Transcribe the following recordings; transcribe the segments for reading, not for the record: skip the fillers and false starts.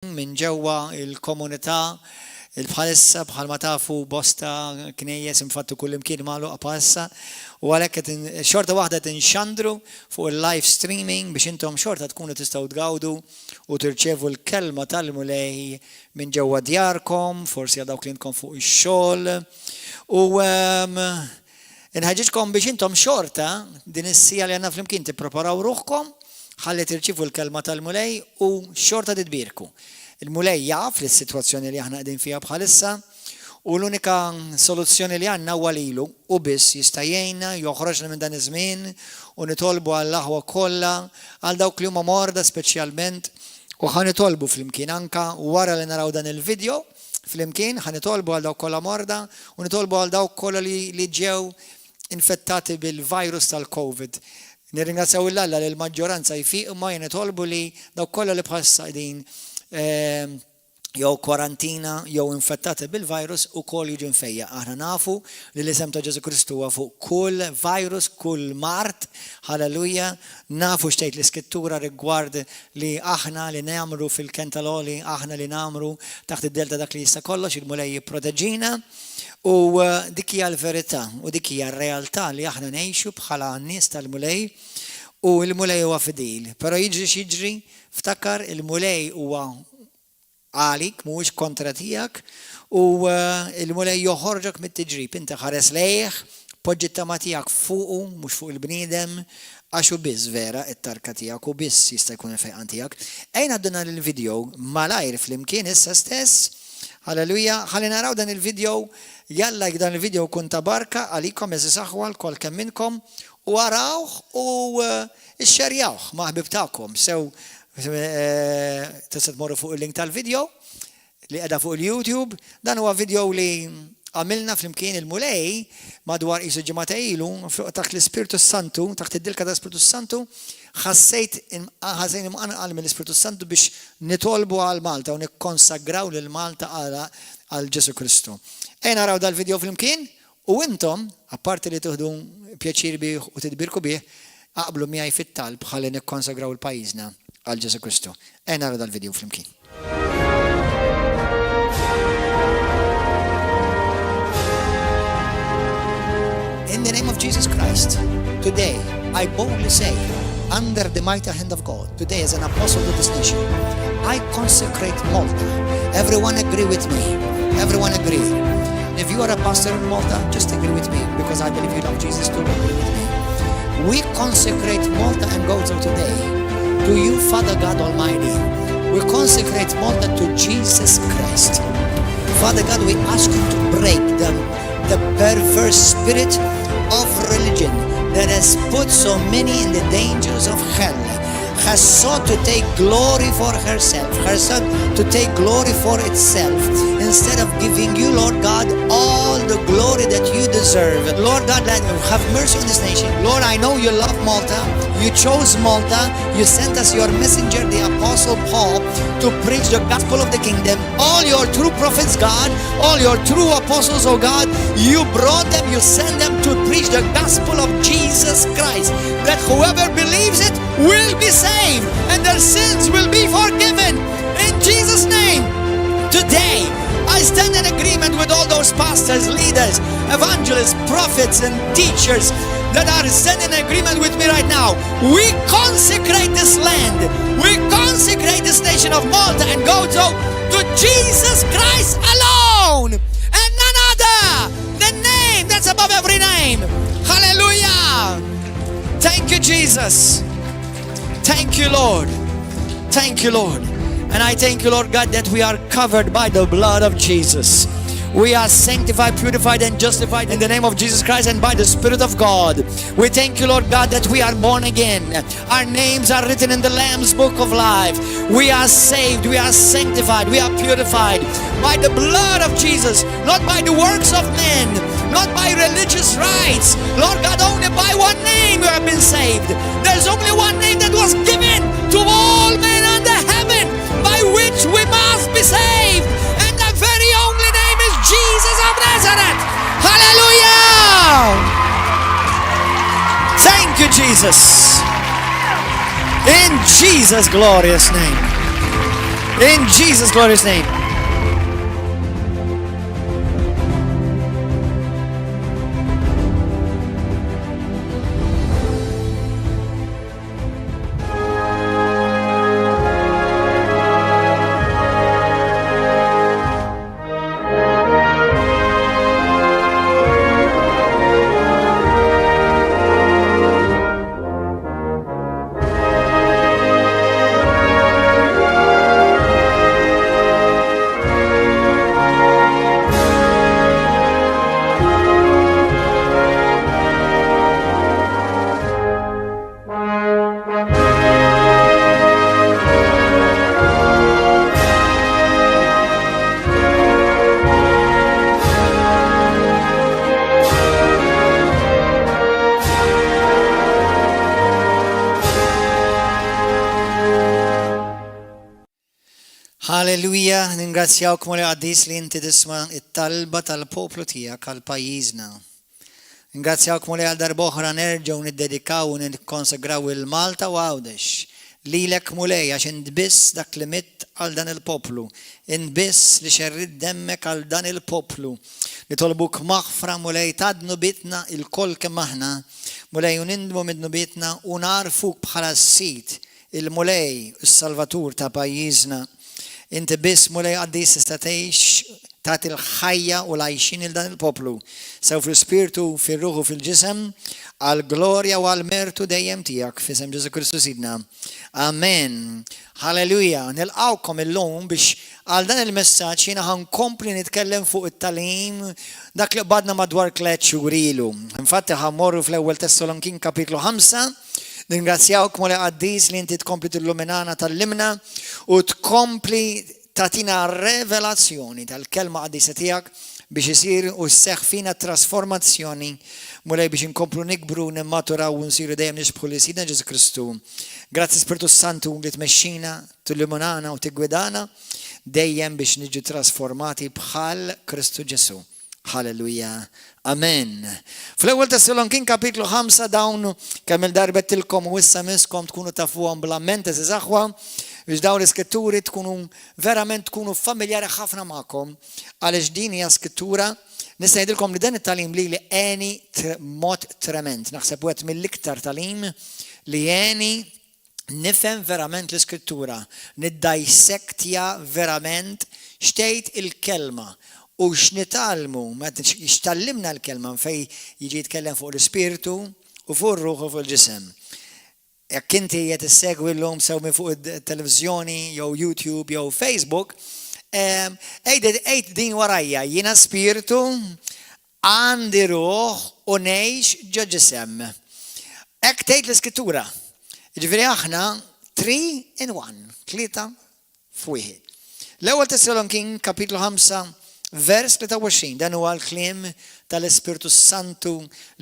Minn ġewwa il-komunità il bħalissa bħalma tafu bosta knejjes infatti kullimkien magħluqa bħalissa u għalhekk qed xorta waħda qed inxandru fuq il-live streaming biex intom xorta tkunu tistgħu tgawdu u tirċevu l-kelma tal-Mulej minn ġewwa djarkom, forsi għal dawk li intkom fuq ix-xogħol. U ehm, inħeġġiġkom biex intom xorta din is-sija li għandna flimkien tippreparaw ruħkom ħalli tirċievu l-kelma tal-Mulej u xorta titbierku. Il-Mulej jaf li s-sitwazzjoni li aħna qegħdin fiha bħalissa u l-unika soluzzjoni li għandna huwa lilu u biss jista' jgħinna joħroġna minn dan iż-żmien u nitolbu għall-aħwa kollha, għal dawk li huma morda speċjalment u ħa nitolbu flimkien anka wara li naraw dan il-video flimkien ħa nitolbu għal dawk kollha morda u nitolbu għal dawk kollha li, li ġew infettati bil-virus tal-COVID. Nirringrazzjaw 'l Alla li l-maġġoranza jfiq imma jien nitolbu li dawk kollha li bħalissa qegħdin ehm, jew kwarantina jew infettati bil-virus ukoll jiġu mfejja. Aħna nafu li l-isem ta' Ġesu Kristu huwa fuq kull virus, kull mard, halleluja, nafu x'tgħid l-Iskrittura rigward li aħna li ngħammru fil-kenn tal-għoli, aħna li ngħammru taħt id-dell ta' dak li jista' kollox, il-Mulej jipproteġina. U dik hija l-verità u dik hija r-realtà li aħna ngħixu bħala nies tal-Mulej u l-Mulej huwa fidil. Però jiġri x'jiġri, ftakar il-Mulej huwa għalik, mhuwiex kontra tiegħek u l-Mulej joħorġok mit-tiġrib. Inti ħares lejh, poġġi t-tama tiegħek fuqu, mhux fuq il-bniedem, għax hu biss vera t-tarka tiegħek, hu biss jista' jkun il-fejqan tiegħek. Ejja ngħaddu nhar il-video malajr flimkien issa stess. Hallelujah, ħalli naraw dan il-video, jalla jekk dan il-video jkun ta' barka għalikom għeżież aħwa lkoll kemm minnkom u arawh u xxerjawh ma' ħbieb tagħkom sew tista' tmorru fuq il-link tal-video li qiegħda fuq il-YouTube. Dan huwa video li għamilna flimkien il-Mulej madwar qisu ġimgħa ilu taħt l-Ispirtu Santu, taħt id-dilka tal-Ispirtu Santu, Ħassejt ħassejni mqanqal mill-Ispirtu s-Santu biex nitolbu għal Malta u nikkonsagraw lil Malta għal Ġesù Kristu. Ejja naraw dal-video flimkien u intom, apparti li tieħdu pjaċir bih u titbierku bih, aqblu miegħi fit-talb ħalli nikkonsagraw 'il pajjiżna għal Ġesù Kristu. Ejja naraw dal-video flimkien. In the name of Jesus Christ, today I boldly say, under the mighty hand of God, today as an apostle to this nation, I consecrate Malta. Everyone agree with me. Everyone agree. If you are a pastor in Malta, just agree with me because I believe you love Jesus too. Agree with me. We consecrate Malta and Gozo today to you, Father God Almighty. We consecrate Malta to Jesus Christ. Father God, we ask you to break the, the perverse spirit of religion that has put so many in the dangers of hell has sought to take glory for herself, herself to take glory for itself, instead of giving you, Lord God, all the glory that you deserve. Lord God, have mercy on this nation. Lord, I know you love Malta. You chose Malta. You sent us your messenger, the Apostle Paul, to preach the gospel of the kingdom. All your true prophets, God, all your true apostles, oh God, you brought them, you sent them to preach the gospel of Jesus Christ, that whoever believes it will be saved and their sins will be forgiven. In Jesus' name, today, I stand in agreement with all those pastors, leaders, evangelists, prophets, and teachers that are standing in agreement with me right now. We consecrate this land. We consecrate this nation of Malta and Gozo to Jesus Christ alone and none other. The name that's above every name. Hallelujah. Thank you, Jesus. Thank you, Lord. Thank you, Lord. And I thank you, Lord God, that we are covered by the blood of Jesus. We are sanctified, purified, and justified in the name of Jesus Christ and by the Spirit of God. We thank you, Lord God, that we are born again. Our names are written in the Lamb's book of life. We are saved, we are sanctified, we are purified by the blood of Jesus, not by the works of men, not by religious rites. Lord God, only by one name you have been saved. There's only one name that was given to all men under heaven by which we must be saved. And the very only name is Jesus of Nazareth. Hallelujah! Thank you, Jesus. In Jesus' glorious name. In Jesus' glorious name. Halleluja, ningrazzjawk Mulej Qaddis li inti tisma' it-talba tal-poplu tiegħek għal pajjiżna. Ningrazzjawk Mulej għal darb'oħra nerġgħu niddedikaw u nikkonsagraw il-Malta u Għawdex lilek Mulej għax int biss dak li mitt għal dan il-poplu, int biss li xerridt demmek għal dan il-poplu. Nitolbuk maħfra Mulej ta' dnubietna ilkoll kemm aħna, Mulej u nindmu minn dnubietna u nagħrfuk bħala s-Sid, il-Mulej u s-Salvatur ta' pajjiżna. Inti biss Mulej qaddis tista' tgħix tagħti l-ħajja u l-għajxien lil dan il-poplu, sew fl-ispirtu, fir-ruħ u fil-ġisem, għall-glorja u għall-mertu dejjem tiegħek, f'isem Ġesù Kristu Sidna. Amen. Halleluja. Nilqgħukom illum biex għal dan il-messaġġ jiena ħa nkompli nitkellem fuq it-tagħlim dak li qbadna madwar tlet xhur ilu. Infatti ħa mmorru fl-ewwel Tessalonkin kapitlu 5. Ningrazzjawk Mulej Qaddis li inti tkompli tilluminana tgħallimna u tkompli tagħtina revelazzjoni tal-kelma qaddisa tiegħek biex isir u sseħħ fina trasformazzjoni, Mulej biex inkomplu nikbru, nimmaturaw u nsiru dejjem nixbħu lil Sidna Ġesù Kristu. Grazzi Spirtu Santu li tmexxina, tilluminana u tiggwidana dejjem biex niġu trasformati bħal Kristu Ġesù. Halleluja. Amen. Fl-ewwel Tessalonkin kapitlu 5 dawn kemm il-darba tilkom u issa miskom tkunu tafuhom bl-amment eżiż aħwa biex dawn l-iskritturi tkunu verament tkunu familjari ħafna magħkom għaliex din hija skrittura nista' ngħidilkom li dan it-tagħlim lili għeni mod trement. Naħseb wieħed mill-iktar tagħlim li għeni nifhem verament l-Iskrittura, niddajsektja verament x'tgħid il-Kelma u x'nitgħallmu, x'tgħallimna l-Kelma fejn jiġi jitkellem fuq l-ispirtu u fuq ir-ruħ u fuq il-ġisem. Jekk inti qed issegwi llum sew minn fuq it-televiżjoni jew YouTube jew Facebook, għid din warajja, jiena spirtu, Għandi ruħ u ngħix ġo ġisem. Hekk tgħid l-Iskrittura. Jiġifieri aħna three in one, tlieta f'wieħed. L-Ewwel Tessalonkin kapitlu 5 vers 23 dan huwa l-kliem tal-Ispirtu Santu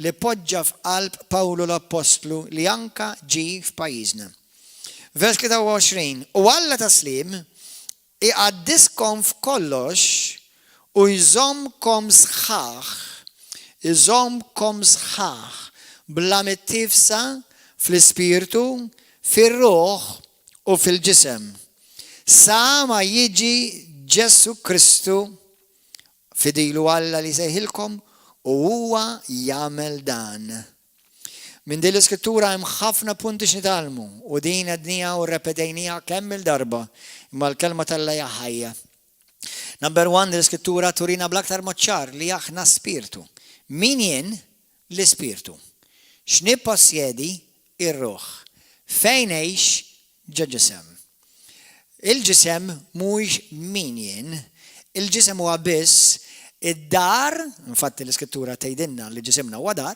li poġġa f'qalb Pawlu l-Appostlu li anka ġie f'pajjiżna. Vers 23 U Alla ta' sliem Iqaddiskom f'kollox u jżommkom sħaħ, iżommkom sħaħ, bla mittiefsa fl-ispirtu, fir-ruħ u fil-ġisem, sa ma jiġi Ġesù Kristu. Fidil hu Alla li jsejħilkom u huwa jagħmel dan. Minn din l-iskrittura hemm ħafna punti x'nitgħallmu, u din għedniha u rrepetejniha kemm-il darba, imma l-Kelma t'Alla hija ħajja. Number one, din l-iskrittura turina bl-aktar mod ċar li aħna spirtu. Min jien? L-ispirtu. X'nippossjedi? Ir-ruħ. Fejn ngħix? Ġo ġisem. Il-ġisem mhuwiex min jien, il-ġisem huwa biss id-dar, infatti l-Iskrittura tgħidilna li ġisimna huwa dar,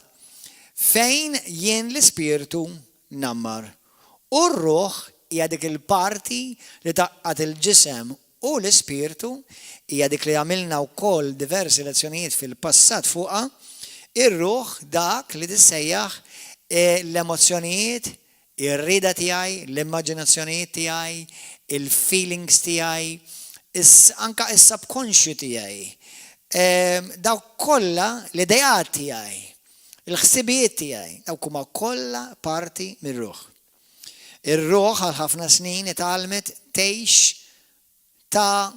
fejn jien l-ispirtu ngħammar. U r-ruħ hija dik il-parti li tgħaqqad il-ġisem u l-ispirtu, hija dik li għamilna wkoll diversi lezzjonijiet fil-passat fuqha, ir-ruħ dak li tissejjaħ l-emozzjonijiet, Ir-rieda tiegħi, l-immaġinazzjonijiet tiegħi, il-feelings tiegħi, anke is-subkonxju tiegħi. Dawk kollha l-ideat tiegħi, il-ħsibijiet tiegħi, dawk huma kollha parti mir-ruħ. Ir-ruħ għal ħafna snin itgħallmet tgħix. ta'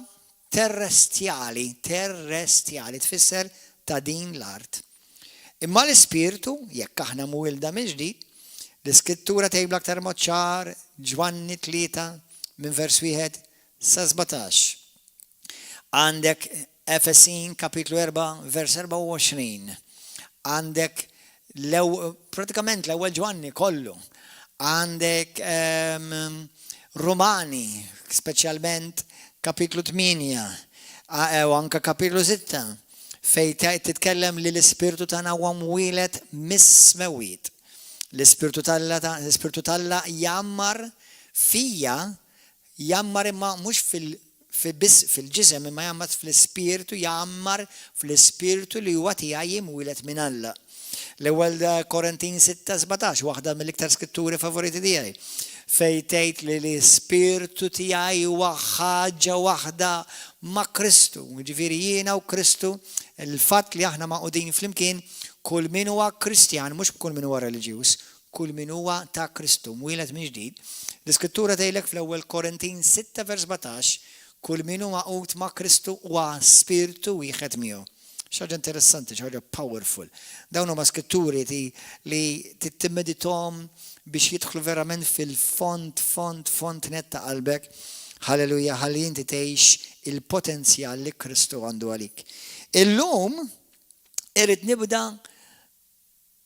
terrestjali, terrestjali tfisser ta' din l-art. Imma l-ispirtu, jekk aħna mwielda mill-ġdid, l-iskrittura tgħid bl-aktar mod ċar, Ġwanni 3 minn vers 1 sa 17. Għandek Efesin kapitlu 4 vers 24. Għandek pratikament l-ewwel Ġwanni kollu. Għandek Rumani, speċjalment kapitlu 8, u anka kapitlu 6, fej titkellem li l-ispirtu tagħna huwa mwieled mis-smewwiet. L-ispirtu t'Alla l-ispirtu t'Alla jgħammar fija, jgħammar imma mhux fil biss fil-ġisem imma jgħammar fl-ispirtu, jgħammar fl-ispirtu li huwa tiegħi imwieled minn Alla. L-ewwel Korintin 6:17, waħda mill-iktar skritturi favoriti tiegħi, fej tgħid li l-ispirtu tiegħi huwa ħaġa waħda ma' Kristu. Ġifieri jiena u Kristu, il-fatt li aħna magħqudin flimkien, kull min huwa Kristjan, mhux kull min huwa reliġjuż, kull min huwa ta' Kristu, mwieled minn ġdid. L-iskrittura tgħidlek fl-ewwel Korintin 6 vers 17, kull min hu magħqud ma' Kristu huwa spirtu wieħed miegħu. Xi ħaġa interessanti, xi ħaġa powerful. Dawn huma skritturi li timmeditahom biex jidħlu verament fil-fond, fond, fond net ta' qalbek. Halleluja, ħalli inti tgħix il-potenzjal li Kristu għandu għalik. Illum irrid nibda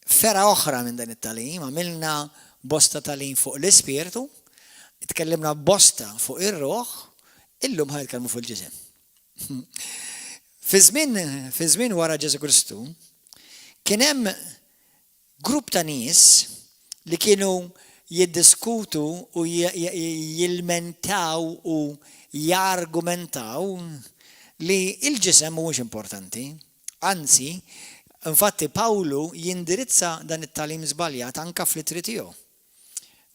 fergħa oħra minn dan it-tagħlim, għamilna bosta tagħlim fuq l-ispirtu, tkellimna bosta fuq ir-ruħ, illum ħa nitkellmu fuq il-ġisem. Fi żmien wara Ġesu Kristu, kien hemm grupp ta' nies li kienu jiddiskutu u jilmentaw u jargumentaw li il-ġisem mhuwiex importanti. Anzi, infatti Pawlu jindirizza dan it-tagħlim żbaljat anka fl-ittri tiegħu.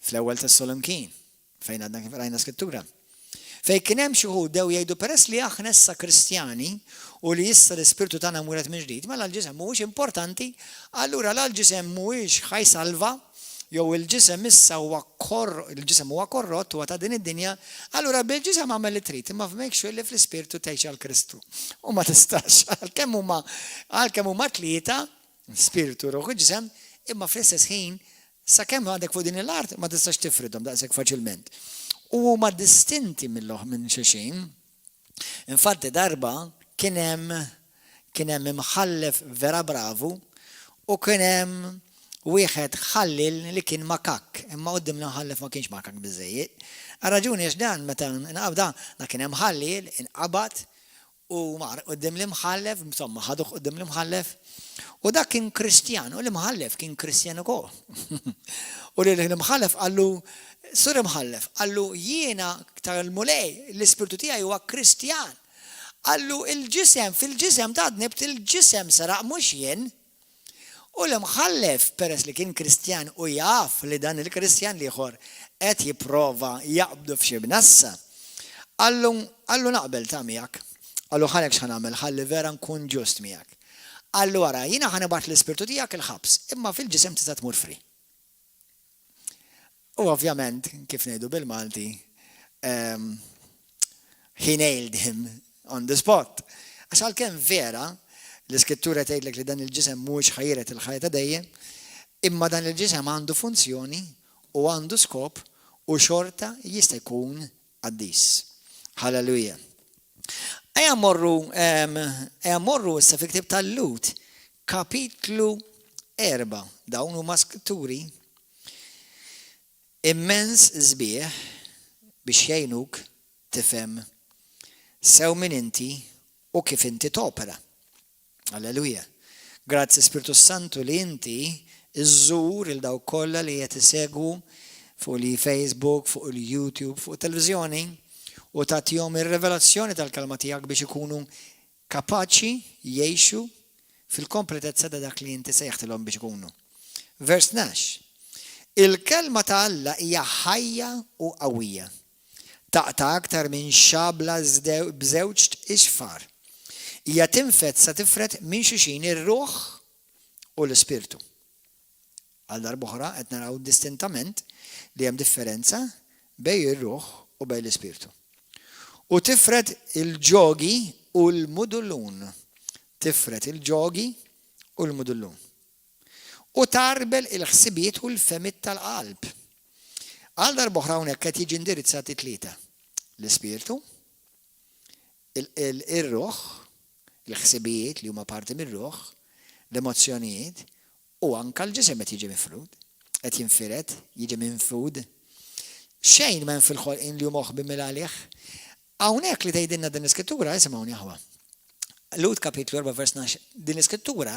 Fl-ewwel Tessalonikin, fejn għadna kif rajna skrittura. Fej kien hemm xi wħud dew jgħidu peress li aħna issa Kristjani u li issa l-ispirtu tagħna mwieled minn ġdid, mela l-ġisem mhuwiex importanti, allura la l-ġisem mhuwiex ħa jsalva, jew il-ġisem issa huwa il-ġisem huwa korrott huwa ta' din id-dinja, allura bil-ġisem għamel li trid, imma make sure li fl-ispirtu tgħix għal Kristu. U ma tistax, għalkemm huma tlieta, spiritu, ruħ u ġisem, imma fl-istess ħin sakemm għandek fuq din l-art ma tistax tifridhom daqshekk faċilment. U huma distinti mill-oħ minn xulxin. Infatti darba kien hemm imħallef vera bravu u kien hemm wieħed ħallil li kien makak, imma quddiem l-imħallef ma kienx makak biżejjed. Raġuni għax dan meta nqabda, da kien hemm ħallil inqabad u mar quddiem l-imħallef, insomma ħaduh quddiem l-imħallef, u dak kien Kristjan, u l-imħallef kien Kristjan ukoll. U l-imħallef qallu, "Sur imħallef," qallu, "jiena tal-Mulej, l-ispirtu tiegħi huwa Kristjan." Qallu il-ġisem, fil-ġisem ta' dnibt il-ġisem seraq mhux jien. U l-imħallef, peress li kien Kristjan u jaf li dan il-Kristjan l-ieħor qed jipprova jaqbdu f'xi bnassa. Qallu naqbel ta' miegħek. Qallu ħalek x'ħa nagħmel, ħalli vera nkun ġust miegħek. Qallu ara, jiena ħa nibgħat l-ispirtu tiegħek il-ħabs, imma fil-ġisem tista' tmur free. U ovvjament, kif ngħidu bil-Malti, he nailed him on the spot. Għax għalkemm vera, l-iskrittura tgħidlek li dan il-ġisem mhuwiex ħa jiret il-ħajja ta' dejjem, imma dan il-ġisem għandu funzjoni u għandu skop u xorta jista' jkun qaddis. Halleluja. Ejja morru issa fi ktieb tal-Lhud, kapitlu 4. Dawn huma skritturi immens sbieħ biex jgħinuk tifhem sew min inti u kif inti topera. Alleluja. Grazzi, Spiritu Santu, li inti iżżur lil dawk kollha li qed isegwu fuq li Facebook, fuq il-YouTube, fuq televizjoni u tagħtihom ir-revelazzjoni tal-kelma tiegħek biex ikunu kapaċi jgħixu fil-kompletezza ta' dak li inti sejħtilhom biex ikunu. Vers 12. Il-kelma ta' Alla hija ħajja u qawwija. Taqta' aktar minn xabla b'żewġ ixfar. Hija tinfed sa tifred minn xulxin ir-ruħ u l-ispirtu. Għal darb'oħra qed naraw distintament li hemm differenza bejn ir-ruħ u bejn l-ispirtu. U tifred il-ġogi u l-mudullun. Tifred il-ġogi u l-mudullun. U tgħarbel il-ħsibijiet u l-fehmiet tal-qalb. Għal darb'oħra hawnhekk qed jiġi indirizzati tlieta. L-ispirtu, ir-ruħ, il-ħsibijiet li huma parti mir-ruħ, l-emozzjonijiet, u anka l-ġisem qed jiġi mifrud, qed jinfired, jiġi minfud. Xejn m'hemm fil-ħolqien li hu moħbi mill-għalih. Hawnhekk li tgħidilna din l-iskrittura, isimgħuni aħwa. Lhud kapitlu 4 vers 12, din l-iskrittura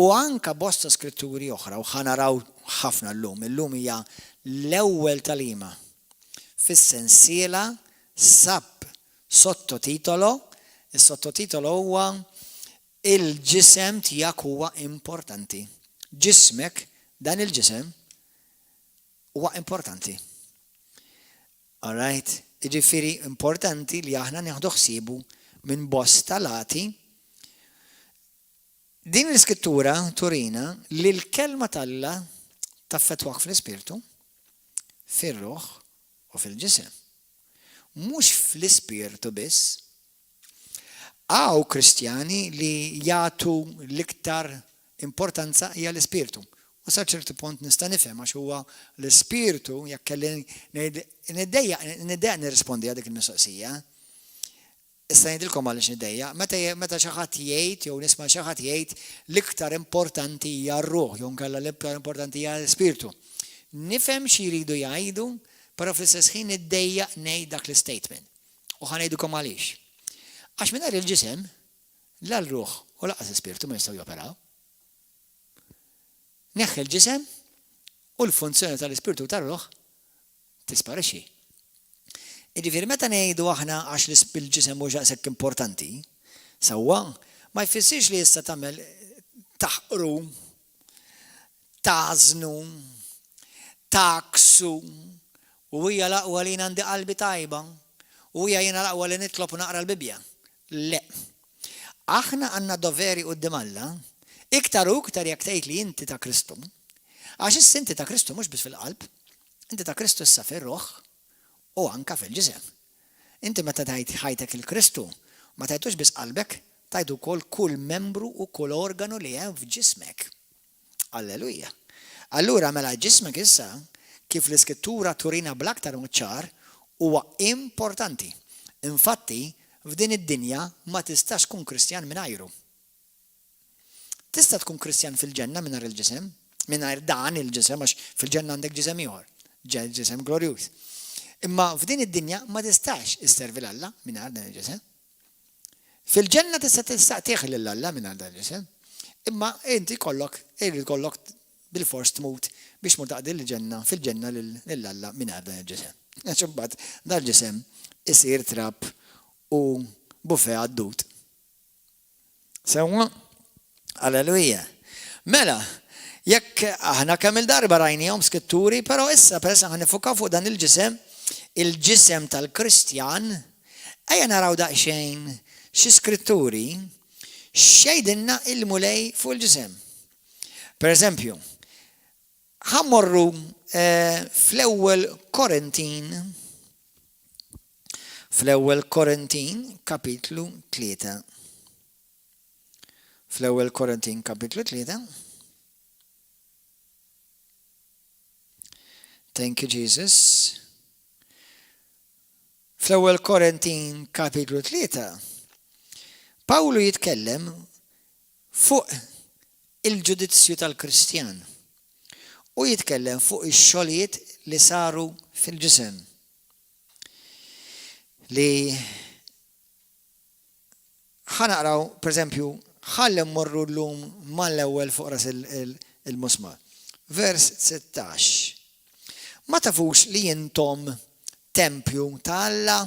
u anka bosta skritturi oħra, u ħa naraw ħafna llum, illum hija l-ewwel tagħlima fis-sensiela sub sottotitolo, is-sottotitolo huwa Il-ġisem tiegħek huwa importanti. Ġismek, dan il-ġisem, huwa importanti. All right? Jiġifieri importanti li aħna nieħdu ħsiebu minn bosta lati. Din l-iskrittura turina li l-kelma t'Alla taffettwak fl-ispirtu, fir-ruħ u fil-ġisem. Mhux fl-ispirtu biss. Hawn Kristjani li jagħtu l-iktar importanza hija l-ispirtu. U sa ċertu punt nista' nifhem għax huwa l-ispirtu jekk kelli ngħid niddejjaq niddejjaq nirrispondi għal dik il-mistoqsija. Issa ngħidilkom għaliex niddejjaq. Meta meta xi ħadd jgħid jew nisma' xi ħadd jgħid l-iktar importanti hija r-ruħ jew inkella l-iktar importanti hija l-ispirtu. Nifhem xi jridu jgħidu, però fl-istess ħin niddejjaq ngħid dak l-istatement. U ħa ngħidilkom għaliex. Għax mingħajr il-ġisem, la l-ruħ u lanqas l-ispirtu ma jistgħu joperaw. Neħħi l-ġisem u l-funzjoni tal-ispirtu u tar-ruħ tisparixxi. Jiġifieri meta ngħidu aħna għax il-ġisem mhux daqshekk importanti, sewwa, ma jfissirx li issa tagħmel taħqru, tagħżnu, tgħakksu, u hija l-aqwa li jien għandi qalbi tajba, u hija jiena l-aqwa li nitlob u naqra l-Bibbja. Le. Aħna għandna doveri quddiem Alla, iktar u iktar jekk tgħid li inti ta' Kristu, għax issa inti ta' Kristu mhux biss fil-qalb, inti ta' Kristu issa fir-ruħ u anka fil-ġisem. Inti meta tgħid ħajtek lil Kristu, ma tgħidux biss qalbek, tgħid ukoll kull membru u kull organu li hemm f'ġismek. Alleluja. Allura mela ġismek issa, kif l-Iskrittura turina bl-aktar mod ċar, huwa importanti. Infatti, f'din id-dinja ma tistax tkun Kristjan mingħajru. Tista' tkun Kristjan fil-ġenna mingħajr il-ġisem, mingħajr dan il-ġisem, għax fil-ġenna għandek ġisem ieħor, ġisem glorjuż. Imma f'din id-dinja ma tistax isservi 'l Alla mingħajr dan il-ġisem. Fil-ġenna tista' tistaqtih lil Alla mingħajr dan il-ġisem. Imma inti kollok, irid kollok bilfors tmut biex tmur taqdi l-ġenna fil-ġenna lil Alla mingħajr dan il-ġisem. Għax imbagħad dal-ġisem isir trab u buffet għad-dud. Sewwa? Alleluja. Mela, jekk aħna kemm il-darba rajnihom skritturi, però issa peress aħna nifukaw fuq dan il-ġisem, il-ġisem tal-Kristjan, ejja naraw daqsxejn xi skritturi x'jgħidilna il-Mulej fuq il-ġisem. Per eżempju, ħa mmorru eh, fl-ewwel Korintin fl-ewwel Korintin kapitlu 3. Fl-ewwel Korintin kapitlu 3. Thank you Jesus. Fl-ewwel Korintin kapitlu 3 Pawlu jitkellem fuq il-ġudizzju tal-Kristjan u jitkellem fuq ix-xogħlijiet li saru fil-ġisem. Li ħa naqraw, pereżempju, ħalli mmorru llum mal-ewwel fuq ras il-musmar. Vers 16. Ma tafux li intom tempju ta' Alla?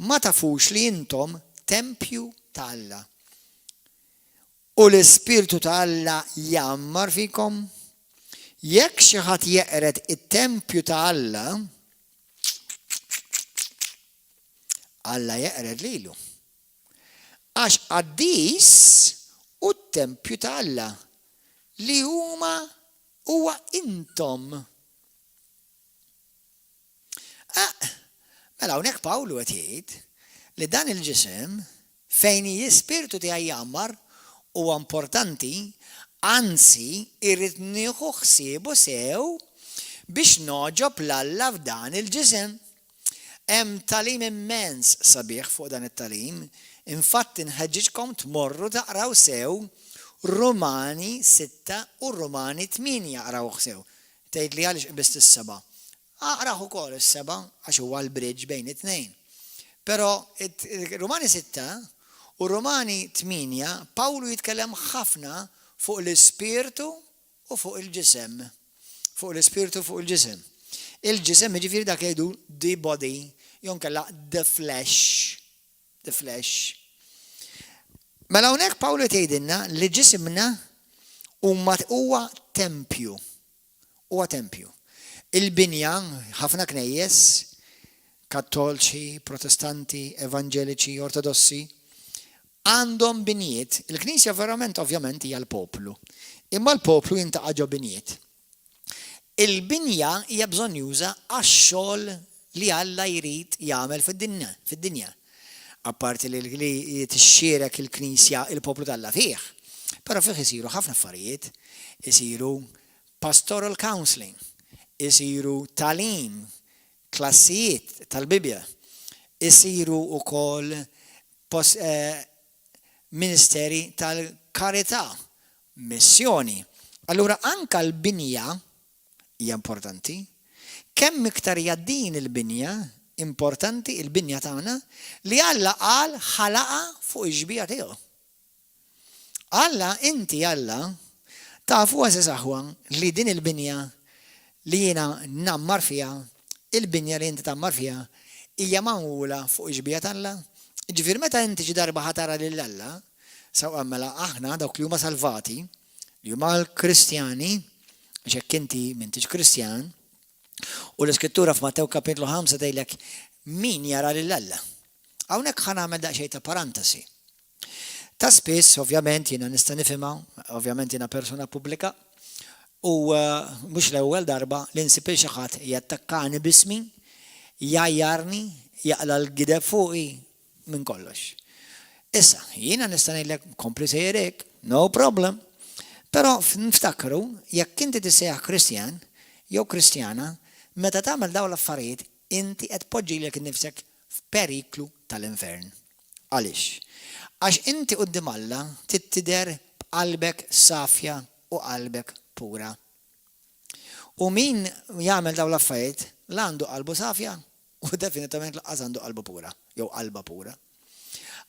Ma tafux li intom tempju ta' Alla u l-Ispirtu ta' Alla jgħammar fikom? Jekk xi ħadd jeqred it-tempju ta' Alla, Alla jeqred lilu. Għax qaddis hu t-tempju ta' Alla, li huma huwa intom. Mela hawnhekk Pawlu qed jgħid li dan il-ġisem fejn l-ispirtu tiegħi jgħammar huwa importanti, anzi irrid nieħu ħsiebu sew biex nogħġob 'l Alla f'dan il-ġisem. Hemm tagħlim immens sabiħ fuq dan it-tagħlim, infatti nħeġġiġkom tmorru taqraw sew Rumani 6 u Rumani 8 aqrawh sew. Tgħidli għaliex qbist is-seba'? Aqrah ukoll is-seba' għax huwa l-bridge bejn it-tnejn. Però Rumani 6 u Rumani 8 Pawlu jitkellem ħafna fuq l-ispirtu u fuq il-ġisem. Fuq l-ispirtu u fuq il-ġisem. Il-ġisem jiġifieri dak li jgħidu the body jew inkella the flesh. The flesh. Mela hawnhekk Pawlu jgħidilna li ġisimna huwa tempju. Huwa tempju. Il-binja, ħafna knejjes, Kattolċi, Protestanti, Evanġeliċi, Ortodossi, għandhom binjiet. Il-Knisja verament ovvjament hija l-poplu. Imma l-poplu jintaqa' ġo binjiet. Il-binja hija bżonnjuża għax-xogħol li Alla jrid jagħmel fid-dinja, fid-dinja. Apparti li li tixxierek il-Knisja il-poplu t'Alla fih. Però fih isiru ħafna affarijiet, isiru pastoral counselling, isiru tagħlim, klassijiet tal-Bibbja, isiru wkoll ministeri tal-karità, missjoni. Allura anka l-binja hija importanti. Kemm iktar hija din il-binja importanti, il-binja tagħna, li Alla qal ħalaqha fuq ix-xbieha tiegħu. Alla, inti Alla, tafu għeżież aħwa li din il-binja li jiena ngħammar fiha, il-binja li inti tgħammar fiha, hija magħmula fuq ix-xbieha t'Alla? Jiġifieri meta inti xi darba ħa tara lil Alla, sewwa mela aħna dawk li huma salvati, li huma l-Kristjani, għax jekk inti m'intix Kristjan, u l-Iskrittura f'Mattew kapitlu 5 tgħidlek min jara lil Alla. Hawnhekk ħa nagħmel daqsxejn ta' parantesi. Ta' spiss, ovvjament, jiena nista' nifhimha, ovvjament jiena persuna pubblika, u mhux l-ewwel darba li nsib lil xi ħadd jattakkani b'ismi, jgħajjarni, jaqla' l-gideb fuqi, minn kollox. Issa, jiena nista' ngħidlek kompli sejjer hekk, no problem. Però nftakru, jekk inti tissejjaħ Kristjan jew Kristjana, meta tagħmel dawn l-affarijiet inti qed tpoġġi lilek innifsek f'periklu tal-infern. Għaliex? Għax inti quddiem Alla trid tidher b'qalbek safja u qalbek pura. U min jagħmel dawn l-affarijiet la għandu qalbu safja u definitament lanqas għandu qalbu pura jew qalbha pura.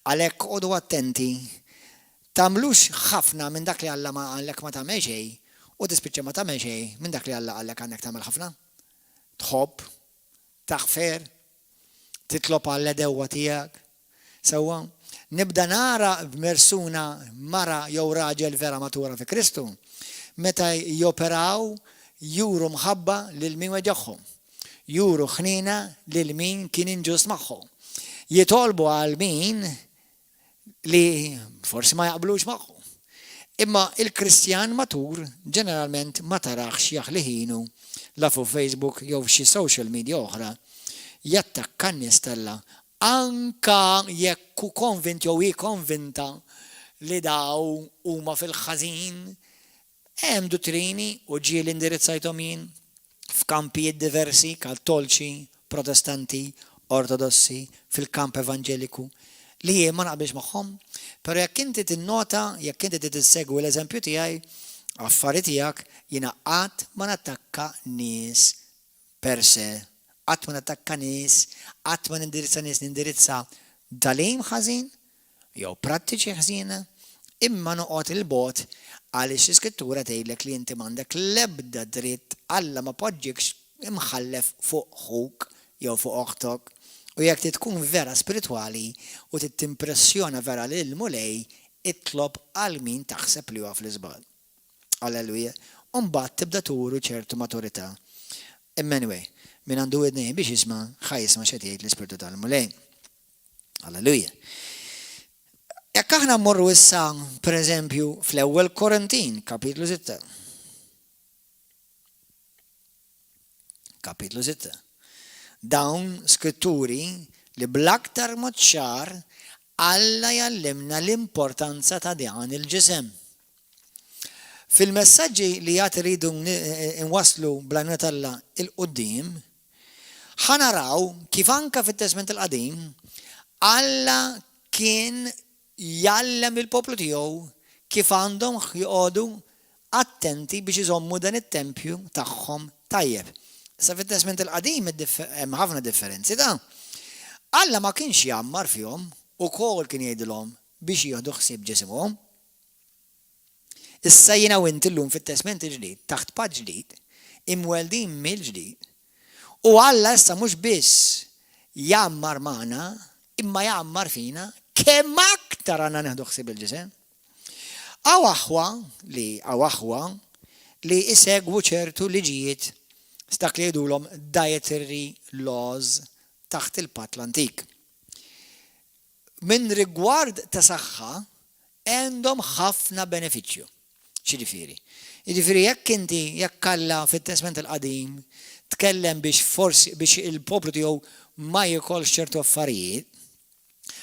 Għalhekk oqogħdu attenti tagħmlux ħafna minn dak li Alla ma qallek ma tagħmel xejn u tispiċċa ma tagħmel xejn minn dak li Alla qallek għandek tagħmel ħafna. Tħobb, taħfer, titlob għall-għedewwa tiegħek. Sewwa, nibda nara b'mersuna mara jew raġel vera matura fi Kristu meta joperaw juru mħabba lil min weġġagħhom, juru ħniena lil min kien inġust magħhom, jitolbu għal min li forsi ma jaqblux magħhom. Imma il-Kristjan matur ġeneralment ma taraħx jaħli ħinu la fuq Facebook jew f'xi social media oħra jattakka n-nies t'Alla anka jekk hu konvint jew hi konvinta li daw huma fil-ħażin. Hemm duttrini u ġieli indirizzajthom jien f'kampijiet diversi, Kattolċi, Protestanti, Ortodossi, fil-kamp Evanġeliku, li jien ma naqbilx magħhom. Però jekk inti tinnota, jekk inti trid issegwi l-eżempju tiegħi, affari tiegħek, jiena qatt ma nattakka nies per se, qatt ma nattakka nies, qatt ma nindirizza nies, nindirizza tagħlim ħażin, jew prattiċi ħżiena, imma noqgħod 'il bogħod għaliex l-Iskrittura tgħidlek li inti m'għandek l-ebda dritt, Alla ma poġġiekx imħallef fuq ħuk jew fuq oħtok. U jekk trid tkun vera spiritwali u trid timpressjona vera lill-Mulej, itlob għal min taħseb li huwa fl-iżball. Alleluja. U mbagħad tibda turu ċertu maturità. Imma anyway, min għandu widnejn biex jisma', ħa jisma' x'qed jgħid l-Ispirtu tal-Mulej. Alleluja. Jekk aħna mmorru issa, per eżempju, fl-ewwel Korintin, kapitlu 6. Kapitlu 6. Dawn skritturi li bl-aktar mod ċar Alla jgħallimna l-importanza ta' dan il-ġisem. Fil-messaġġi li għad iridu nwasslu bl-għajnuna t'Alla 'l quddiem, ħa naraw kif anke fit-Testment il-Qadim Alla kien jgħallem lill-poplu tiegħu kif għandhom joqogħdu attenti biex iżommu dan it-tempju tagħhom tajjeb. Issa fit-Testment il-Qadim hemm ħafna differenzi ta'. Alla ma kienx jgħammar fihom, ukoll kien jgħidilhom biex jieħdu ħsieb ġisimhom. Issa jiena u inti llum fit-Testment il-Ġdid, taħt patt ġdid, imweldin mill-ġdid, u Alla issa mhux biss jgħammar magħna, imma jgħammar fina, kemm aktar għandna nieħdu ħsieb il-ġisem. Hawn aħwa li hawn aħwa li jsegwu ċertu liġijiet dak li jgħidulhom dietary laws taħt il-Patt l-Antik. Minn rigward ta' saħħa għandhom ħafna benefiċċju. X'jiġifieri? Jiġifieri jekk inti jekk Alla fit-Testment il-Qadim tkellem biex forsi biex il-poplu tiegħu ma jikolx ċertu affarijiet,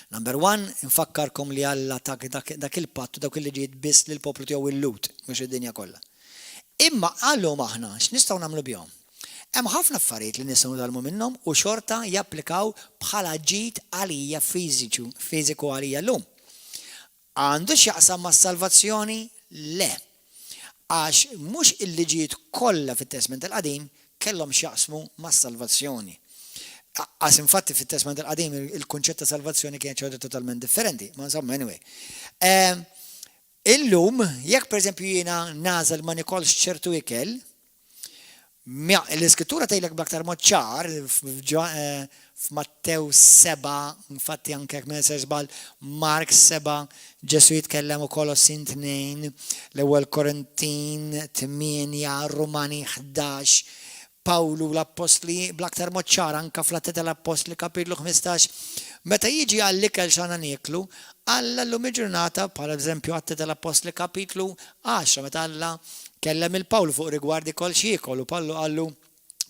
Number one, infakkarkom li Alla ta dak il-patt u dawk il-liġijiet biss lill-poplu tiegħu il-Lhud, mhux id-dinja kollha. Imma għallum aħna x'nistgħu nagħmlu bihom? Hemm ħafna affarijiet li nistgħu nitgħallmu minnhom u xorta japplikaw bħala ġid għalija fiżiċu, fiżiku għalija llum. Għandu x'jaqsam mas-salvazzjoni? Le. Għax mhux il-liġijiet kollha fit-Testment il-Qadim kellhom x'jaqsmu mas-salvazzjoni. Għax infatti fit-Testment il-Qadim il-kunċett ta' salvazzjoni kienet xi ħaġa totalment differenti. Ma insomma, anyway. Illum, jekk pereżempju jiena nagħżel ma nikolx ċertu ikel, l-Iskrittura tgħidlek b'aktar mod ċar f'Mattew 7, infatti anke jekk ma ninsiex żball, Mark 7, Ġesù jitkellem u Kolossin 2, l-ewwel Korintin 8, Rumani 11, Pawlu l-Appostli bl-aktar mod ċar anke fl-Atti tal-Appostli kapitlu 15, meta jiġi għall-ikel x'għandna nieklu, Alla llum il-ġurnata, bħala eżempju Atti tal-Appostli kapitlu 10 meta Alla kellem il Pawlu fuq rigward ikol x'jiekol u Pawlu qallu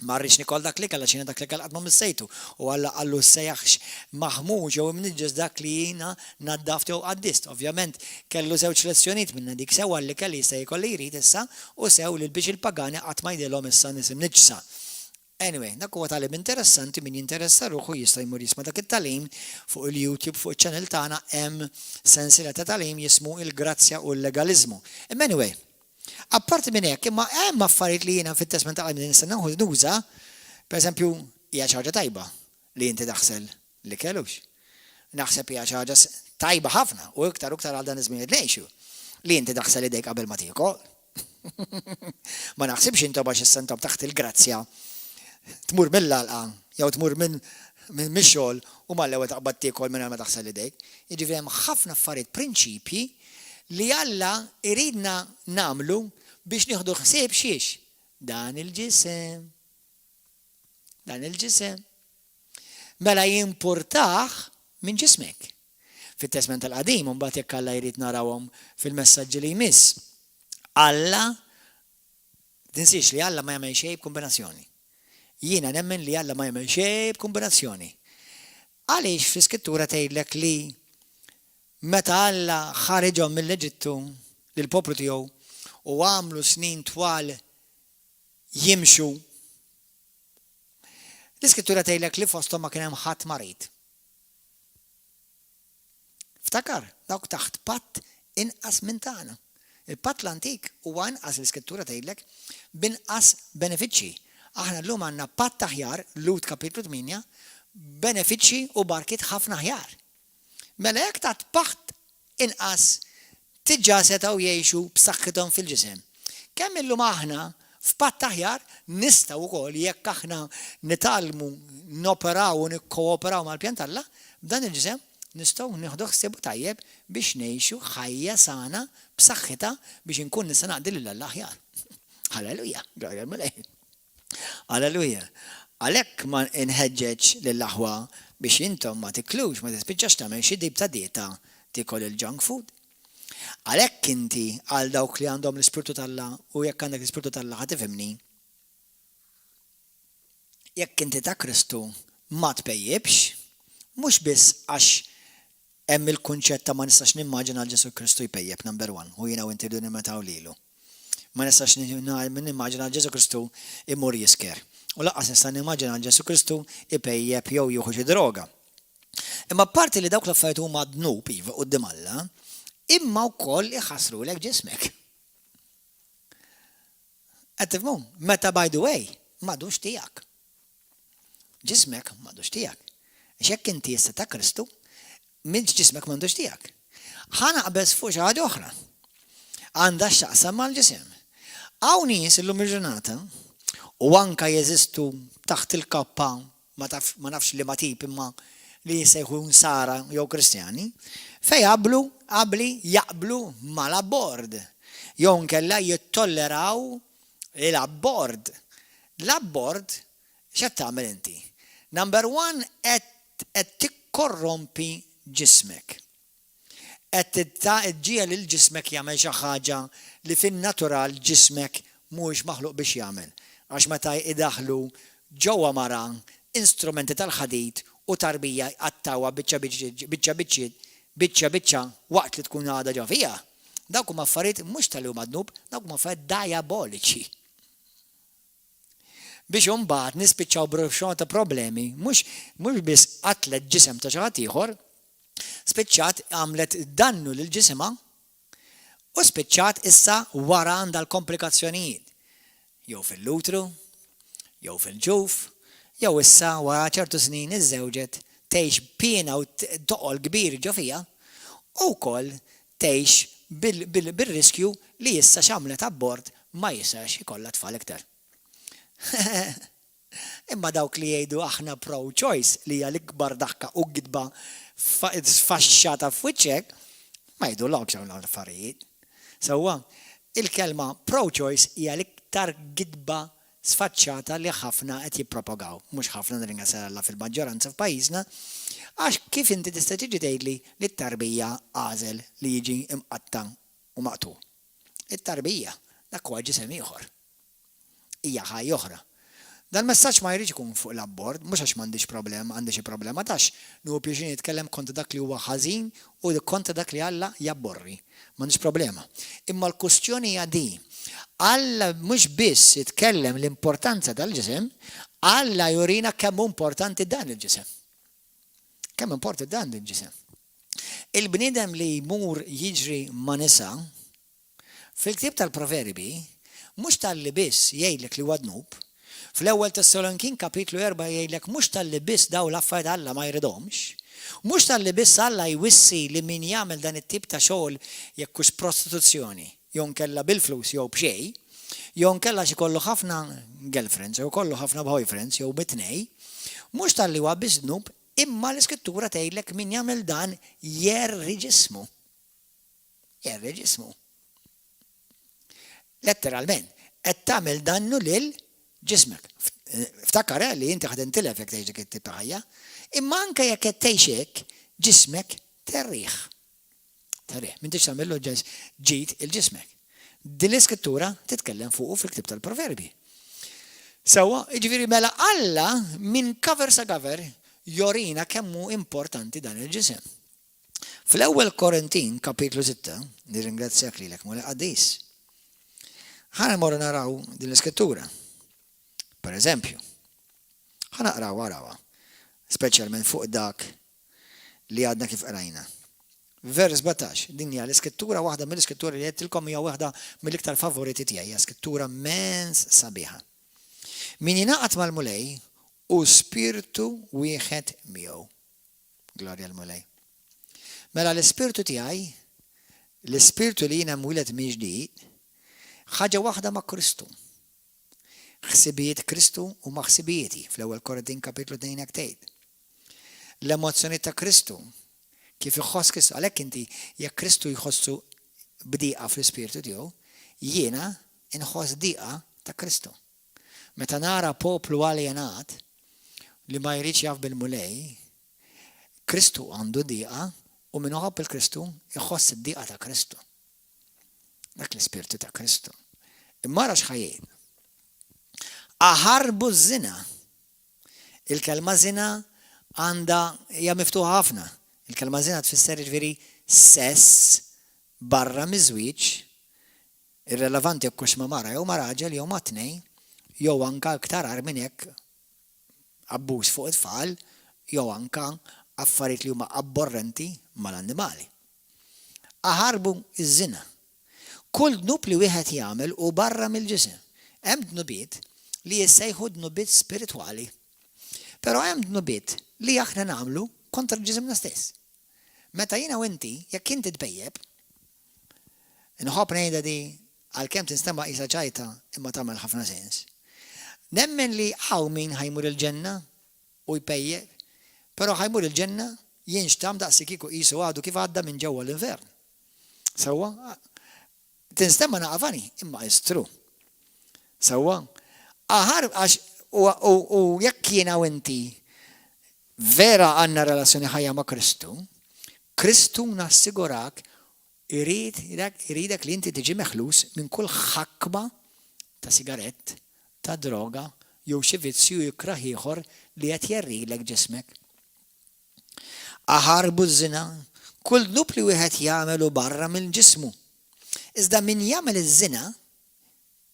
ma rridx nikol dak l-ikel għax jiena dak l-ikel qatt ma missejtu. U Alla qallu ssejjaħx maħmuġ jew imniġġes dak li jiena naddaft jew qaddist. Ovvjament kellu żewġ lezzjonijiet minnha dik sew għall-ikel li jista' jiekol li jrid issa u sew lil biex il-pagani qatt ma jgħidilhom issa nies imniġġsa. Anyway, dak huwa tagħlim interessanti, min jinteressa ruħu jista' jmur jisma' dak it-tagħlim fuq il-YouTube, fuq iċ-channel tagħna hemm sensiela ta' tagħlim jismu Il-Grazzja u l-Legaliżmu. Imma anyway, apparti minn hekk, imma hemm affarijiet li jiena fit-Testment tal-Qadim nista' nuża, pereżempju, hija xi ħaġa tajba li inti taħsel l-ikel hux. Naħseb hija xi ħaġa tajba ħafna u iktar u iktar għal dan iż-żmien li ngħixu li inti taħsel idejk qabel ma tiekol. Ma naħsibx intom għax issa intom taħt il-grazzja tmur mill-għalqa jew tmur minn mix-xogħol u mal-ewwel taqbad tiekol mingħajr ma taħsel idejk. Jiġifieri hemm ħafna affarijiet prinċipji li Alla jridna nagħmlu biex nieħdu ħsieb xiex? Dan il-ġisem. Dan il-ġisem. Mela jimpurtah minn ġismek. Fit-Testment il-Qadim, mbagħad jekk Alla jrid narawhom fil-messaġġi li jmiss. Alla, tinsiex li Alla ma jagħmel xejn b'kombinazzjoni. Jiena nemmen li Alla ma jagħmel xejn b'kombinazzjoni. Għaliex fl-Iskrittura tgħidlek li meta Alla ħariġhom mill-Eġittu lill-poplu tiegħu u għamlu snin twal jimxu, l-Iskrittura tgħidlek li fosthom ma kien hemm ħadd marid. Ftakar, dawk taħt patt inqas minn tagħna. Il-patt l-antik huwa inqas l-Iskrittura tgħidlek b'inqas benefiċċji. Aħna llum għandna patt aħjar, Lhud kapitlu 8, benefiċċji u barkiet ħafna aħjar. Mela jekk taħt patt inqas diġà setgħu jgħixu b'saħħithom fil-ġisem. Kemm illum aħna f'patt aħjar nistgħu wkoll jekk aħna nitgħallmu noperaw u nikkooperaw mal-pjan t'Alla, b'dan il-ġisem nistgħu nieħdu ħsiebu tajjeb biex ngħixu ħajja sana b'saħħitha biex inkun nista' naqdi lil Alla aħjar. Halleluja, glorja l-Mulej. Halleluja. Għalhekk ma nħeġġeġ lill-aħwa biex intom ma tiklux, ma tispiċċax tagħmel xi tip ta' dieta tiekol il-junk food. Għalhekk inti għal dawk li għandhom l-Ispirtu t'Alla u jekk għandek l-Ispirtu t'Alla ħa tifhimni. Jekk inti ta' Kristu ma tpejjibx, mhux biss għax hemm il-kunċett ta' ma nistax nimmaġina 'l Ġesù Kristu jpejjep, number one, u jiena u inti rridu nimitaw lilu. Ma nistax nimmaġina 'l Ġesù Kristu imur jisker. U lanqas nista' nimmaġina 'l Ġesù Kristu ipejjep jew jieħu xi droga. Imma apparti li dawk l-affarijiet huma dnub iva quddiem Alla, imma wkoll iħassrulek ġismek. Qed tifhmu? Meta by the way, m'għadux tiegħek. Ġismek m'għadux tiegħek. Għax jekk inti issa ta' Kristu, minn ġismek m'għandux tiegħek. Ħa naqbeż fuq xi ħaġa oħra. Għandha x'taqsam mal-ġisem. Hawn nies illum il-ġurnata u anka jeżistu taħt il-kappa ma taf ma nafx liema tip imma li jissejħu Nsara jew Kristjani, fejn jaqblu qabli jaqblu mal-abort jew inkella jittolleraw l-abort. L-abort x'qed tagħmel inti? Number one qed qed tikkorrompi ġismek. Qed iġġiegħel lil ġismek jagħmel xi ħaġa li fin-natural ġismek mhuwiex maħluq biex jagħmel. Għax meta jdaħħlu ġewwa mara instrumenti tal-ħadid u tarbija jqattgħuha biċċa biċċa biċċiet biċċa biċċa waqt li tkun għadha ġo fiha, dawk huma affarijiet mhux talli huma dnub, dawk huma affarijiet dajaboliċi. Biex imbagħad nispiċċaw b'xorta problemi, mhux mhux biss qatlet ġisem ta' xi ħadd ieħor, spiċċat għamlet dannu lil ġisimha u spiċċat issa wara għandha l-komplikazzjonijiet. Jew fil-utru, jew fil-ġuf, jew issa wara ċertu snin iżżewġet tgħix piena u toqol kbir ġo fiha u wkoll tgħix bil-riskju li issa x'għamlet abort ma jistax ikollha tfal iktar. Imma dawk li jgħidu aħna pro-choice li hija l-ikbar daħka u gidba sfaxxata f'wiċċek, ma jgħidulokx dawn l-affarijiet. Sewwa, il-kelma pro-choice hija l-iktar gidba sfaċċata li ħafna qed jippropagaw, mhux ħafna nirringrazzja Alla fil-maġġoranza f'pajjiżna, għax kif inti tista' tiġi tgħidli li t-tarbija għażel li jiġi mqatta' u maqtu'? It-tarbija, dak huwa ġisem ieħor. Hija ħajja oħra. Dal-messaġġ ma jridx ikun fuq l-abort, mhux għax m'għandix problema, għandi xi problema tax, nieħu pjaċir nitkellem kontra dak li huwa ħażin u kontra dak li Alla jabborri. M'għandix problema. Imma l-kustjoni hija di. Alla mhux biss jitkellem l-importanza tal-ġisem, Alla jurina kemm hu importanti dan il-ġisem. Kemm importanti dan il-ġisem. Il-bniedem li jmur jiġri ma' nisa, fil-ktieb tal-Proverbi, mhux talli biss jgħidlek li huwa dnub, fl-Ewwel Tessalonikin kapitlu 4 jgħidlek mhux talli biss dawn l-affarijiet Alla ma jridhomx, mhux talli biss Alla jwissi li min jagħmel dan it-tip ta' xogħol jekk hux prostituzzjoni, jew nkella bil-flus jew b'xejn, jew nkella xi kollu ħafna girlfriends jew kollu ħafna boyfriends jew bit-tnej, mhux talli huwa biss dnub, imma l-Iskrittura tgħidlek min jagħmel dan jerri ġismu. Jerri ġismu. Letteralment, qed tagħmel dannu lil ġismek. Ftakar eh, li inti ħad intilef jekk tgħix dik it-tip ta' ħajja. Imma anke jekk qed tgħix hekk, ġismek terriħ. Terriħ. M'intix tagħmillu ġid il-ġismek. Din l-iskrittura titkellem fuqu fil-ktieb tal-Proverbi. Sewwa, jiġifieri mela Alla minn cover sa cover jorina kemm hu importanti dan il-ġisem. Fl-Ewwel Korintin kapitlu 6, nirringrazzjak lilek Mulej qaddis. Ħa mmorru naraw din l-iskrittura. Per eżempju, ħa naqraw arawha, speċjalment fuq dak li għadna kif qrajna. Vers 17, din hija l-iskrittura waħda mill-iskrittura li għedtilkom hija waħda mill-iktar favoriti tiegħi, hija skrittura mens sabiħa. Min jingħaqad mal-Mulej hu spirtu wieħed miegħu. Glorja l-Mulej. Mela l-ispirtu tiegħi, l-ispirtu li jiena mwieled minn ġdid, ħaġa waħda ma' Kristu. Ħsibijiet Kristu huma ħsibijieti, fl-Ewwel Korintin kapitlu 2 hekk tgħid. L-emozzjoni ta' Kristu, kif iħoss Kristu, għalhekk inti jekk Kristu jħossu b'diqa fl-ispirtu tiegħu, jiena inħoss diqa ta' Kristu. Meta nara poplu aljenat li ma jridx jaf bil-Mulej, Kristu għandu diqa u min iħobb il-Kristu jħoss id-diqa ta' Kristu. Dak l-ispirtu ta' Kristu. Imma ara x'ħa jgħid. Aħarbu ż-żina. Il-kelma żina għandha hija miftuħa ħafna. Il-kelma żina tfisser jiġifieri sess barra miż-żwieġ, irrelevanti jekk hux ma' mara jew ma' raġel jew ma' tnejn, jew anka iktar agħar minn hekk abbuż fuq it-tfal jew anka affarijiet li huma abborrenti mal-annimali. Aħarbu ż-żina. Kull dnub li wieħed jagħmel hu barra mill-ġisem. Hemm dnubiet li jissejħu dnubiet spiritwali. Però hemm dnubiet li aħna nagħmlu kontra ġisimna stess. Meta jiena u inti, jekk inti tpejjep, inħobb ngħidha di għalkemm tinstema' qisha ċajta imma tagħmel ħafna sens. Nemmen li hawn min ħa jmur il-ġenna u jpejjep, però ħa jmur il-ġenna jinxtamm daqslikieku qisu għadu kif għadda minn ġewwa l-infern. Sewwa? Tinstema' naqa' funny, imma it's true. Sewwa? Aħar għax u jekk jiena u inti vera għandna relazzjoni ħajja ma' Kristu, Kristu nassigurak irid iridek li inti tiġi meħlus minn kull ħakma ta' sigarett, ta' droga jew xi vizzju ikrah ieħor li qed jgħerrilek ġismek. Aħarbu ż-żina, kull dnub li wieħed jagħmel hu barra minn ġismu. Iżda min jagħmel iż-żina,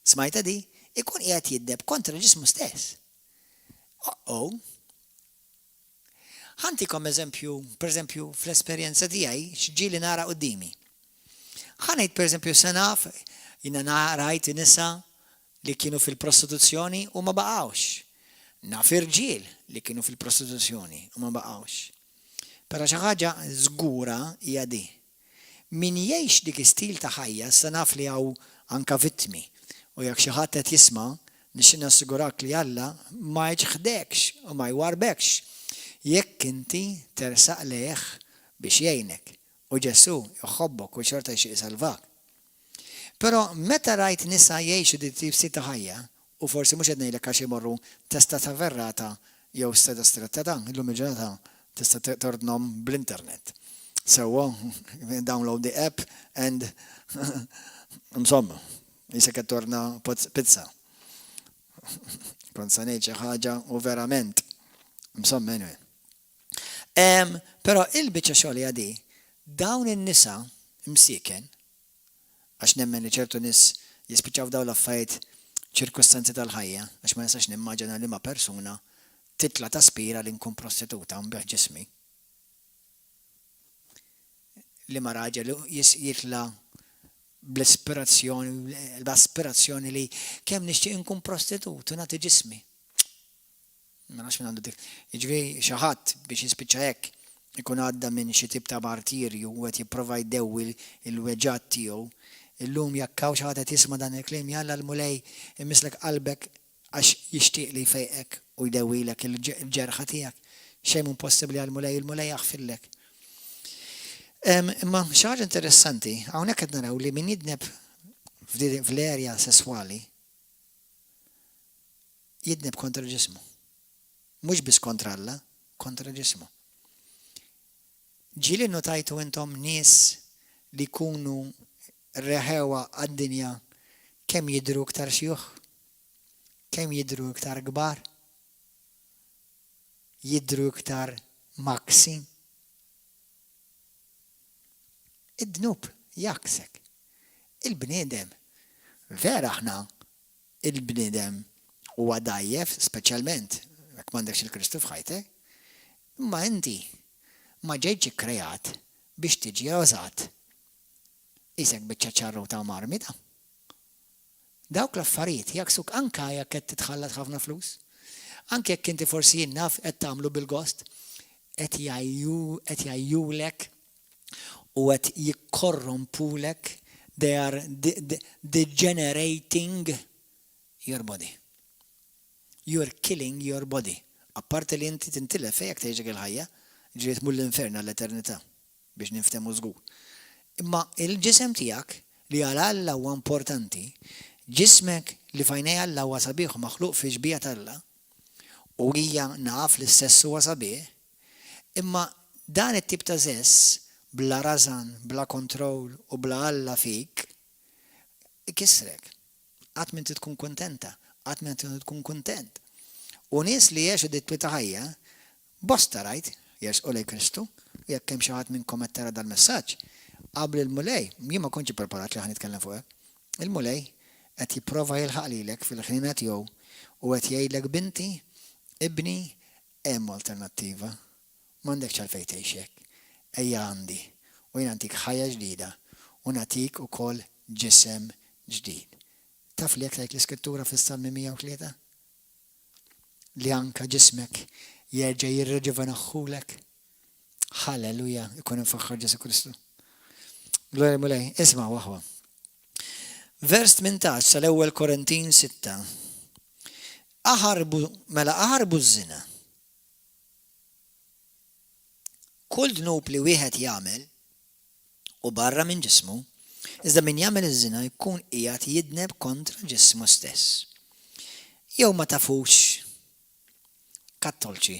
smajtha di, ikun qiegħed jidneb kontra ġismu stess. Uh-oh. Ħa ntikom eżempju, pereżempju, fl-esperjenza tiegħi x'ġieli nara quddiemi. Ħa ngħid pereżempju se naf, jiena rajt nisa li kienu fil-prostituzzjoni u ma baqgħux. Naf irġiel li kienu fil-prostituzzjoni u ma baqgħux. Però xi ħaġa żgura hija di. Min jgħix dik istil ta' ħajja, issa naf li hawn anka vittmi, u jekk xi ħadd qed jisma', nixtieq nassigurak li Alla ma jiċħdekx u ma jwarrbekx jekk inti tersaq lejh biex jgħinek. U Ġesù jħobbok u xorta jixtieq isalvak. Però meta rajt nisa jgħixu dik tip stil ta' ħajja, u forsi mhux qed ngħidlek għax imorru Testaferrata jew Strada Stretta ta' illum il-ġurnata tista' tordnhom bl-internet. Sewwa, download the app and insomma, qisek qed tordna pizza. Kont se ngħid xi ħaġa u verament. Insomma, anyway. Però il-biċċa xogħol hija di, dawn in-nisa msieken, għax nemmen li ċertu nies jispiċċaw f'dawn l-affarijiet ċirkustanzi tal-ħajja, għax ma nistax nimmaġina liema persuna titla' taspira li nkun prostituta u nbigħ ġismi. Liema raġel jitla' bl-ispirazzjoni, l-aspirazzjoni li kemm nixtieq inkun prostitut u nagħti ġismi. Ma nafx min għandu dik. Jiġifieri xi ħadd biex jispiċċa hekk ikun għadda minn xi tip ta' martirju u qed jipprova jdewwi l-weġgħat tiegħu. Illum jekk hawn xi ħadd qed jisma' dan il-kliem jalla l-Mulej imisslek qalbek għax jixtieq li jfejqek u jdewwilek il-ġerħa tiegħek. Xejn mhu impossibbli għall-Mulej, il-Mulej jaħfirlek. Imma xi ħaġa interessanti, hawnhekk qed naraw li min jidneb fl-erja sesswali jidneb kontra ġismu. Mhux biss kontra Alla, kontra ġismu. Ġieli notajtu intom nies li jkunu reħewa għad-dinja kemm jidhru iktar xjuħ? Kemm jidhru iktar kbar? Jidhru iktar mgħakksin? Id-dnub jgħakksek. Il-bniedem, vera aħna Il-bniedem huwa dgħajjef, speċjalment jekk m'għandekx il Kristu f'ħajtek. Imma inti ma ġejtx ikkreat biex tiġi użat qisek biċċa ċarruta u marmita. Dawk l-affarijiet jgħakksuk anke jekk qed titħallat ħafna flus. Anke jekk inti forsi jien naf qed tagħmlu bil-gost, qed jgħajjulek u qed jikkorrompulek, they are degenerating your body. You are killing your body. Apparti li inti tintilef jekk tgħix dik il-ħajja, ġifieri tmur l-infern għall-eternità biex niftehmu żgur. Imma il-ġisem tiegħek li għal Alla huwa importanti, ġismek li f'għajnej Alla huwa sabiħ u maħluq fi xbieha t'Alla, u hija naf li s-sess huwa sabiħ, Imma dan it-tip ta' sess, bla rażan, bla kontroll u bla Alla fik, ikissrek. Qatt m'inti tkun kuntenta, qatt m'inti tkun kuntent. U nies li għexu dit tip ta' ħajja, bosta rajt jersqu lejn Kristu, u jekk hemm xi ħadd minnkom qed tara dal-messaġġ, qabel il-Mulej, jien ma kontx ippreparat li ħa nitkellem fuq hekk. Il-Mulej qed jipprova jilħaq lilek fil-ħniena tiegħu u qed jgħidlek binti, ibni, hemm alternattiva. M'għandekx għalfejn tgħix hekk. Ejja għandi u jiena ntik ħajja ġdida u nagħtik ukoll ġisem ġdid. Taf li hekk tgħid l-Iskrittura fis-Salmi 103? Li anka ġismek jerġa' jirreġuvenaħħulek. Halleluja, ikun imfaħħar Ġesu Kristu. Glorja Mulej, isma' waħwa. Vers 18 sal-ewwel Korintin 6. Aħarbu, mela aħarbu ż-żina. Kull dnub li wieħed jagħmel hu barra minn ġismu, iżda min jagħmel iż-żina jkun qiegħed jidneb kontra ġismu stess. Jew ma tafux Kattolċi,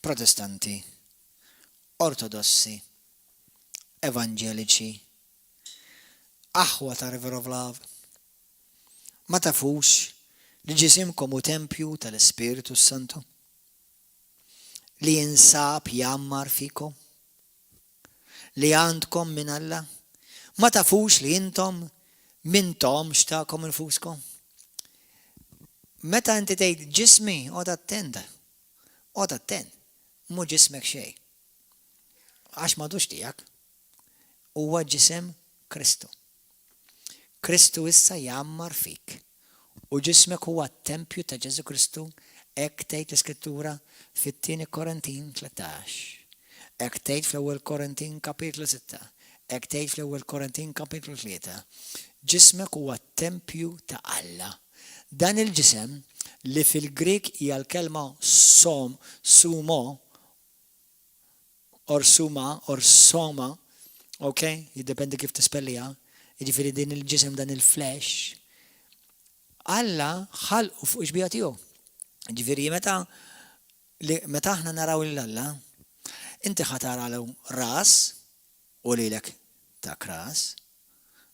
Protestanti, Ortodossi, Evanġeliċi, aħwa ta' River of Love, ma tafux li ġisimkom hu tempju tal-Ispirtu s-Santu? Li jinsab jgħammar fikom? Li għandkom minn Alla? Ma tafux li intom m'intomx tagħkom infuskom? Meta inti tgħid ġismi, oqgħod attent. Oqgħod attent. Mhu ġismek xejn. Għax m'għadux tiegħek. Huwa ġisem Kristu. Kristu issa jgħammar fik. U ġismek huwa t-tempju ta' Ġesù Kristu, hekk tgħid l-Iskrittura fit-Tieni Korintin 13. Hekk tgħid fl-Ewwel Korintin kapitlu 6. Hekk tgħid fl-Ewwel Korintin kapitlu 3. Ġismek huwa t-tempju ta' Alla. Dan il-ġisem, li fil-Grieg hija l-kelma som, sumo, or suma, or soma, ok, jiddependi kif tispelliha, jiġifieri din il-ġisem dan il-flesh, Alla ħalqu fuq ix-xbieha tiegħu. Jiġifieri meta li meta aħna naraw lil Alla, inti ħa taralu ras u lilek tak ras.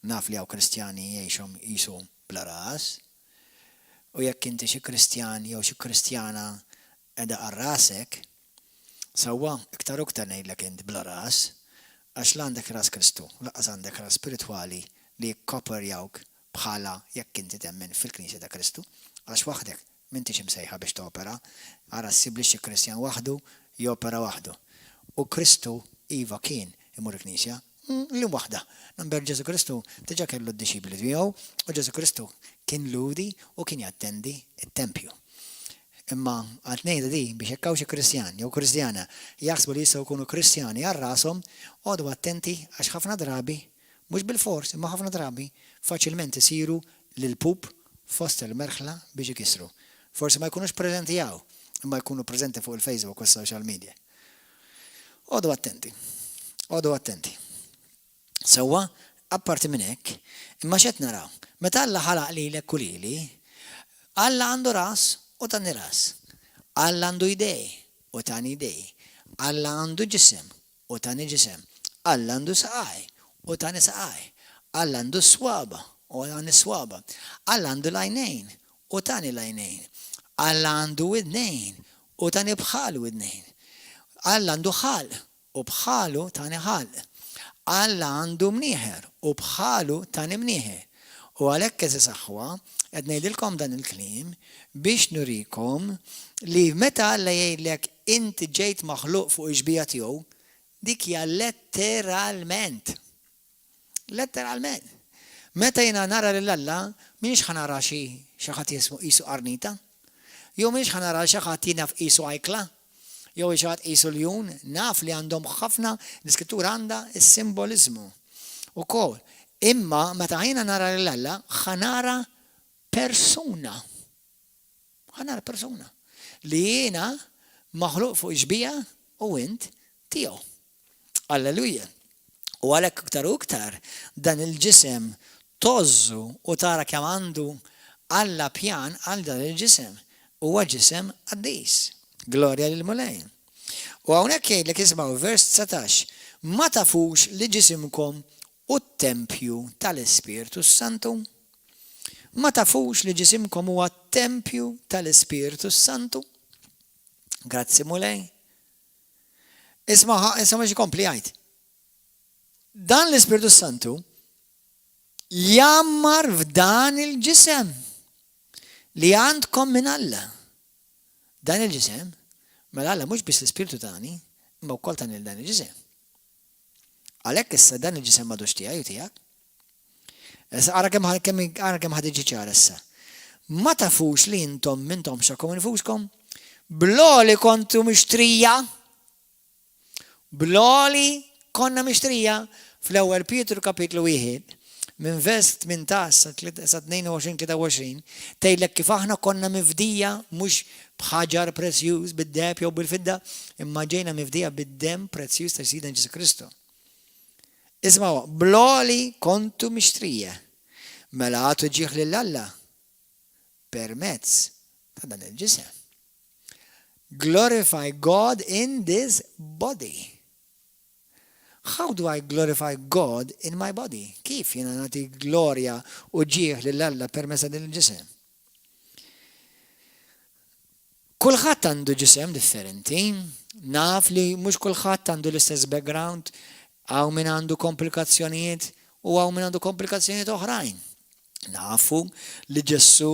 Naf li hawn Kristjani jgħixhom qisu bla ras. U jekk inti xi Kristjan jew xi Kristjana qiegħda għal rasek, Sewwa, iktar u iktar ngħidlek int bla ras, għax la għandek ras Kristu, u lanqas għandek ras spiritwali li jikkoperjawk bħala jekk inti temmen fil-Knisja ta' Kristu, għax waħdek m'intix imsejħa biex topera, ara ssibli xi Kristjan waħdu jopera waħdu. U Kristu, iva, kien imur il-knisja, Liem waħda? Number Ġesù Kristu diġà kellu d-dixxipli tiegħu u Ġesù Kristu kien Lhudi u kien jattendi t-tempju. Imma għad ngħidha di biex jekk hawn xi Kristjan jew Kristjana jaħsbu li jistgħu jkunu Kristjani għal rashom, oqogħdu attenti għax ħafna drabi, mhux bilfors imma ħafna drabi, faċilment isiru l-ilpup fost il-merħla biex ikissru. Forsi ma jkunux preżenti hawn, imma jkunu preżenti fuq il-Facebook u s-social media. Oqogħdu attenti. Oqogħdu attenti. Sewwa, apparti minn hekk, imma x'qed naraw? Meta Alla ħalaq lilek u lili, Alla għandu ras u tani ras. Alla għandu jdej u tani jdej. Alla għandu ġisem u tani ġisem. Alla għandu saqaj u tani saqaj. Alla għandu swaba u tani swaba. Alla għandu l-għajnejn u tani l-għajnejn. Alla għandu widnejn u tani bħalu widnejn. Alla għandu ħalq u bħalu tani ħalq. Alla għandu mnieħer u bħalu tani mnieħer. U għalhekk għeżież aħwa, qed ngħidilkom dan il-kliem biex nurikom li meta Alla jgħidlek inti ġejt maħluq fuq ix-xbieha tiegħu, dik hija letteralment. Letteralment. Meta jiena nara lil Alla, m'iniex ħa nara xi xi ħadd jismu qisu qarnita. Jew m'iniex ħa nara xi ħadd jien naf qisu ajkla. Jew xi ħadd qisu ljun. Naf li għandhom ħafna, l-Iskrittura għandha s-simboliżmu ukoll. Imma meta jiena nara lil Alla, ħa nara persuna. Ħa nara persuna. Li jiena maħluq fuq xbieha u int tiegħu. Alleluja! U għalhekk iktar u iktar dan il-ġisem tgħożżu u tara kemm għandu Alla pjan għal dan il-ġisem. Huwa ġisem qaddis. Glorja lill-Mulej. U hawnhekk jgħidlek isimgħu vers 19, ma tafux li ġisimkom hu t-tempju tal-Ispirtu s-Santu? Ma tafux li ġisimkom huwa t-tempju it-tempju tal-Ispirtu Santu? Grazzi Mulej. Isma' isma' x'ikompli jgħid. Dan l-Ispirtu Santu jgħammar f'dan il-ġisem li għandkom minn Alla. Dan il-ġisem, mela Alla mhux biss l-Ispirtu tani, imma wkoll tani dan il-ġisem. Għalhekk issa dan il-ġisem m'għadux tiegħi u tiegħek. Issa ara kemm ara kemm ħa tiġi ċara issa. Ma tafux li intom m'intomx tagħkom infuskom? Bl-għoli kontu mixtrija. Bl-għoli konna mixtrija fl-ewwel Pietru kapitlu wieħed minn vers 18 sa 22-23 tgħidlek kif aħna konna mifdija mhux b'ħaġar prezzjuż bid-deheb jew bil-fidda, imma ġejna mifdija bid-demm prezzjuż ta' Sidna Ġesù Kristu. Ismgħu, bl-għoli kontu mixtrija. Mela agħtu ġieħ lil Alla permezz ta' dan il-ġisem. Glorify God in this body. How do I glorify God in my body? Kif jiena nagħti glorja u ġieħ lil Alla permezz ta' din il-ġisem? Kulħadd għandu ġisem differenti, naf li mhux kulħadd għandu l-istess background, hawn min għandu komplikazzjonijiet u hawn min għandu komplikazzjonijiet oħrajn. Nafu li Ġesù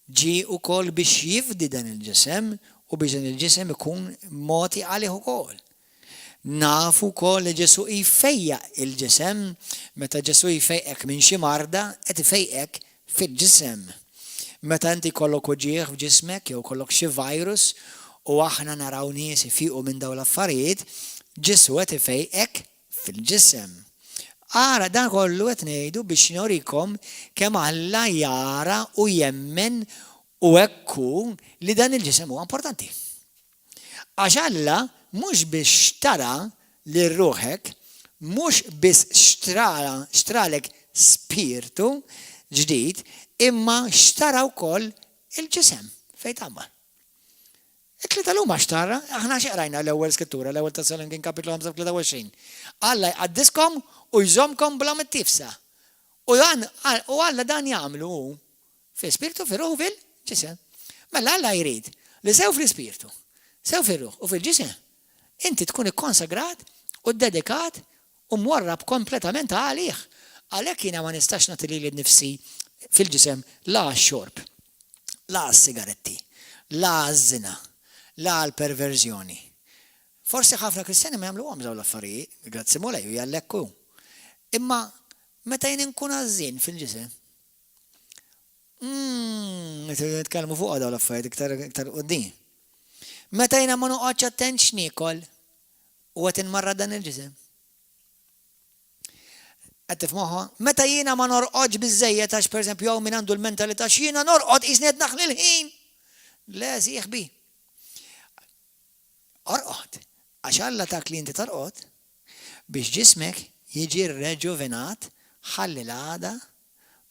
ġie wkoll biex jifdi dan il-ġisem u biex dan il-ġisem ikun mogħti għalih ukoll. Nafu wkoll li Ġesù jfejjaq il-ġisem, meta Ġesù jfejqek minn xi marda, qed ifejqek fil-ġisem. Meta inti jkollok uġigħ f'ġismek jew jkollok xi virus u aħna naraw nies ifiqu minn dawn l-affarijiet, Ġesù qed ifejqek fil-ġisem. Ara, dan kollu qed ngħidu biex nurikom kemm Alla jara u jemmen u hekk hu li dan il-ġisem huwa importanti. Għax Alla mhux biss xtara lil ruħek, mhux biss xtrala, xtralek spirtu ġdid, imma xtara wkoll il-ġisem fejn tgħammar. It-tlieta li huma xtara, aħna xi qrajna l-ewwel skrittura, l-ewwel Tessalonikin kapitlu 5 23. Alla jqaddiskom u jżommkom bla mittiefsa. U dan u Alla dan jagħmlu hu Fl-ispirtu, fir-ruħ u fil-ġisem. Mela Alla jrid li sew fl-ispirtu, sew fir-ruħ u fil-ġisem, inti tkun ikkonsagrat u ddedikat u mwarrab kompletament għalih. Għalhekk jiena ma nistax nagħti lili nnifsi fil-ġisem la għax-xorb, la għas-sigaretti, la għaż-żina, la għall-perverżjoni. Forsi ħafna Kristjani ma jagħmluhomx dawn l-affarijiet, grazzi Mulej u jalla hekk hu. Imma meta jien inkun għażżien fil-ġisem, Umm, nitkellmu fuqha dawn l-affarijiet iktar iktar quddiem. Meta jiena ma noqgħodx attent x'niekol u qed inmarrad dan il-ġisem. Qed tifhmuha? Meta jiena ma norqodx biżejjed għax pereżempju hawn min għandu l-mentalità x'jiena norqod qisni qed naħli l-ħin. Le sieħbi. Orqod, għax Alla tak li inti torqod biex ġismek jiġi reġuvinat ħalli l-għada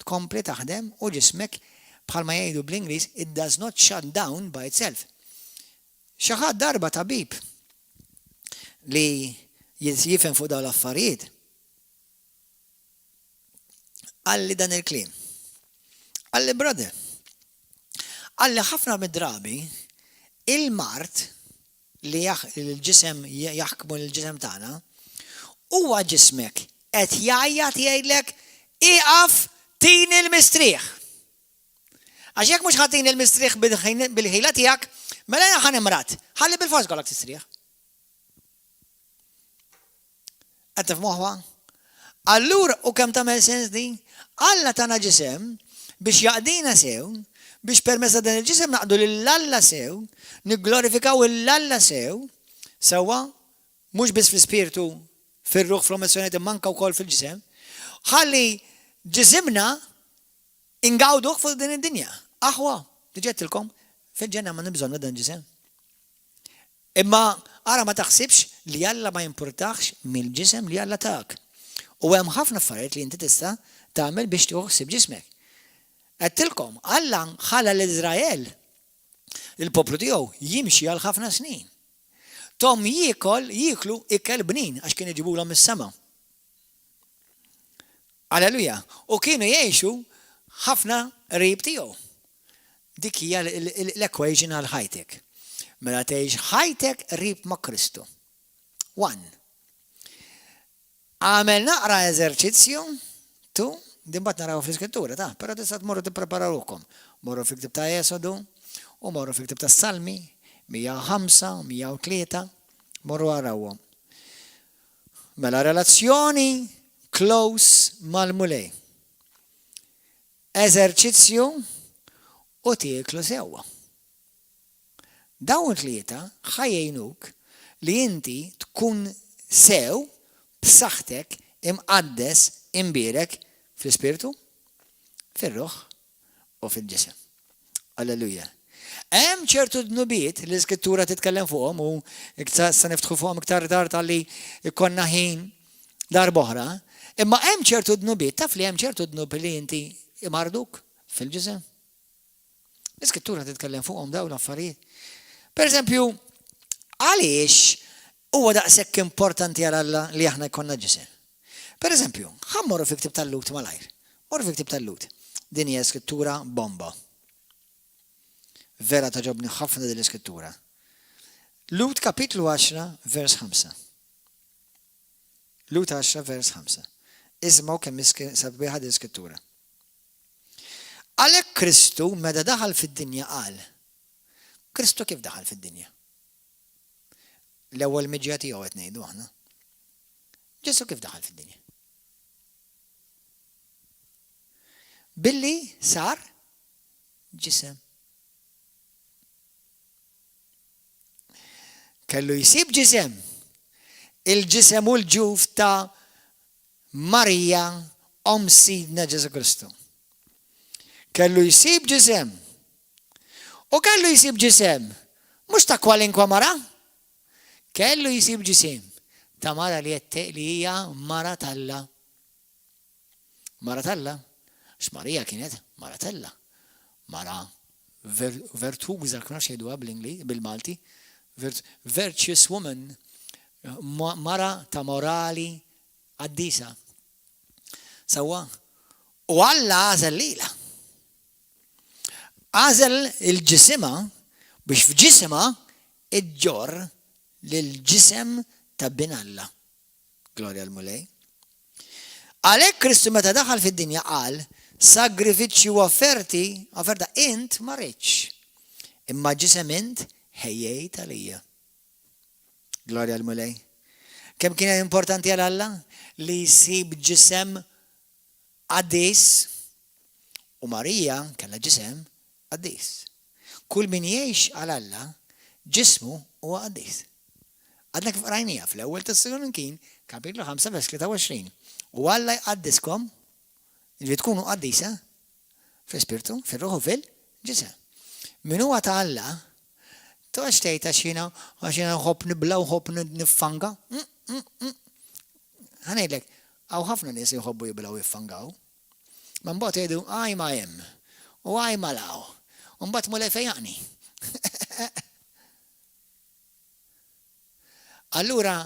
tkompli taħdem u ġismek bħalma jgħidu bl-Ingliż it does not shut down by itself. Xi ħadd darba tabib li jifhem fuq dawn l-affarijiet qalli dan il-kliem. Qalli brother, qalli ħafna mid-drabi il-mard li l-ġisem jaħkmu l-ġisem tagħna, huwa ġismek qed jgħajjat jgħidlek ieqaf tini l-mistrieħ. Għax jekk mhux ħa tini l-mistrieħ bil-ħila tiegħek, mela jiena ħa nimrad. Ħalli bilfors ikollok tistrieħ. Qed tifhmuha? Allura, u kemm tagħmel sens din? Alla tana ġisem biex jaqdina sew, biex permezz ta' dan il-ġisem naqdu lil Alla sew, nigglorifikaw 'il Alla sew, sewwa, mhux biss fl-ispirtu, fir-ruħ, fl-emozzjonijiet imma anke wkoll fil-ġisem. Ħalli ġisimna ingawduh fuq din id-dinja. Aħwa, diġà għedtilkom, fil-ġenna ma nibżonnu dan ġisem. Imma ara ma taħsibx li Alla ma jimpurtahx mill-ġisem li Alla tak. U hemm ħafna affarijiet li inti tista' tagħmel biex tieħu ħsieb ġismek. Għedtilkom, Alla ħalla lil Iżrael, il-poplu tiegħu, jimxi għal ħafna snin. Tom jiekol, jieklu ikel bnin għax kien iġibulhom mis-sema. Alleluja! U kienu jgħixu ħafna qrib tiegħu. Dik hija l-equation għal ħajtek. Mela tgħix ħajtek qrib ma' Kristu. One. Agħmel naqra eżerċizzju, two, din mbagħad naraw fl-Iskrittura, ta' però tista' tmorru tippreparaw ruħkom. Morru fil-ktieb ta' Esodu u morru fil-ktieb tas-Salmi, 105, 103, morru arawhom. Mela relazzjoni close mal-Mulej. Eżerċizzju u tieklu sewwa. Dawn it-tlieta ħa jgħinuk li inti tkun sew, b'saħħtek, imqaddes, imbierek fl-ispirtu, fir-ruħ u fil-ġisem. Alleluja. Hemm ċertu dnubiet li l-Iskrittura titkellem fuqhom u se niftħu fuqhom iktar tard għalli jkollna ħin darb'oħra, imma hemm ċertu dnubiet, taf li hemm ċertu dnub li inti imarduk fil-ġisem. L-Iskrittura titkellem fuqhom dawn l-affarijiet. Per eżempju, għaliex huwa daqshekk importanti għal Alla li aħna jkollna ġisem? Per eżempju, ħa mmorru fil-ktieb tal-Lut malajr. Morru fil-ktieb tal-Lut. Din hija skrittura bomba. Vera togħġobni ħafna din l-iskrittura. Lut kapitlu 10 vers 5. Lut 10 vers 5. Ismgħu kemm sabiħa din l-iskrittura. Għalhekk Kristu meta daħal fid-dinja qal. Kristu kif daħal fid-dinja? L-ewwel miġja tiegħu qed ngħidu aħna. Ġesu kif daħal fid-dinja? Billi sar ġisem. Kellu jsib ġisem. Il-ġisem u l-ġuf ta' Marija omm Sidna Ġesù Kristu. Kellu jsib ġisem. U kellu jsib ġisem mhux ta' kwalinkwa mara. Kellu jsib ġisem ta' mara li qed li hija mara t'Alla. Mara t'Alla. X'Marija kienet mara t'Alla. Mara vertuża, kif nafx jgħiduha bl-Ingliż, bil-Malti, virtuous woman, mara ta' morali qaddisa. Sewwa? U Alla għażel lilha. Għażel il-ġisimha biex f'ġisimha iġġorr lill-ġisem ta' Bin Alla. Glorja l-Mulej. Għalhekk Kristu meta daħal fid-dinja qal, sagrifiċċji u offerti, offerta int ma ridtx, imma ġisem int ħejjejt għalija. Glorja l-Mulej. Kemm kien importanti għal Alla li jsib ġisem qaddis u Marija kellha ġisem qaddis. Kull min jgħix għal Alla, ġismu huwa qaddis. Għadna kif qrajnija fl-ewwel Tessalonikin, kapitlu 5 vers 23. U Alla jqaddiskom, li tkunu qaddisa, fl-ispirtu, fir-ruħ u fil-ġisem. Min huwa ta' Alla, toqgħodx tgħid għax jiena għax jiena nħobb nibla u nħobb niffanga. Mm, mm, mm. Ħa ngħidlek, hawn ħafna nies li jħobbu jiblaw jiffangaw. Ma mbagħad jgħidu għaj ma hemm u għaj ma law. U mbagħad Mulej fejjaqni. Allura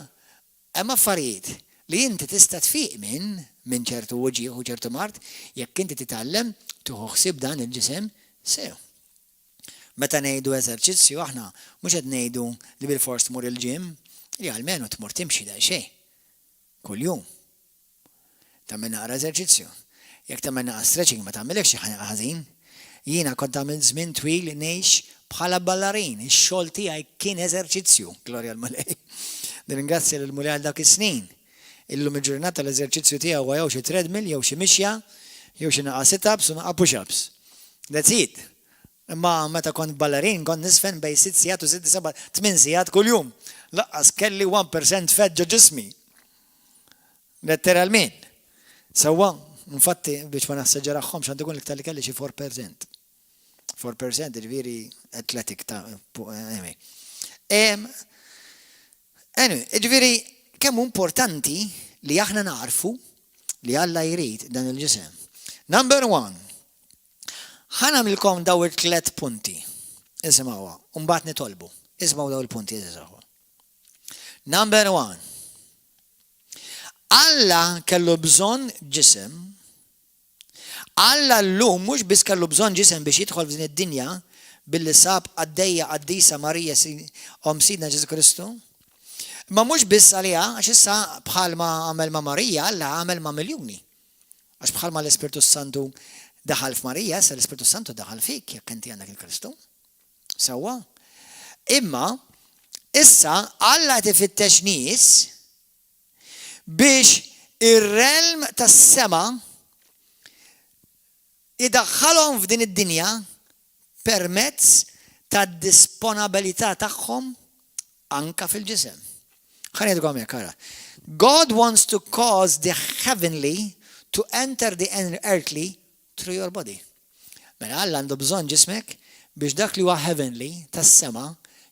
hemm affarijiet li inti tista' tfiq minn minn ċertu uġigħ u ċertu mard jekk inti titgħallem tieħu ħsieb dan il-ġisem sew. Meta ngħidu eżerċizzju aħna mhux qed ngħidu li bilfors tmur il-gym, li almenu tmur timxi daqsxejn kuljum. Tagħmel naqra eżerċizzju. Jekk tagħmel naqra stretching ma tagħmilekx xi ħażin. Jiena kont għamilt żmien twil ngħix bħala ballarin, ix-xogħol tiegħi kien eżerċizzju, glorja l-Mulej. Nirringrazzja lill-Mulej għal dawk is-snin. Illum il-ġurnata l-eżerċizzju tiegħu huwa jew xi treadmill jew xi mixja, jew xi naqa' sit-ups u naqa' push-ups. That's it. Imma meta kont ballerin kont nisfen bejn sitt sigħat u sitt seba' tmien sigħat kuljum. Laqqas kelli 1% fat ġo ġismi. Letteralment. Sewwa, infatti biex ma nassaġġerahomx għandu jkun l-iktar li kelli xi 4%. 4% ġifieri athletic ta' anyway. Anyway, ġifieri kemm hu importanti li aħna narfu li Alla jrid dan il-ġisem. Number one, ħa nagħmilkom daw it-tlet punti. Isimgħuha, u mbagħad nitolbu. Isimgħu daw il-punti isimgħu. Number one, Alla kellu bżonn ġisem. Alla llum mhux biss kellu bżonn ġisem biex jidħol f'din id-dinja billi sab qaddejja qaddisa Marija omm Sidna Ġesù Kristu. Ma mhux biss għaliha, għax issa bħalma għamel ma' Marija, Alla għamel ma' miljuni. Għax bħalma l-Ispirtu Santu daħal f'Marija, issa l-Ispirtu Santu daħal fik jekk inti għandek il-Kristu. Sewwa. Imma issa Alla qed ifittex nies biex ir-realm tas-sema idaħħalhom f'din id-dinja permezz tad-disponabilità tagħhom anka fil-ġisem. Ħa ngħidilkom hekk, ara. God wants to cause the heavenly to enter the earthly through your body. Mela Alla għandu bżonn ġismek biex dak li huwa heavenly tas-sema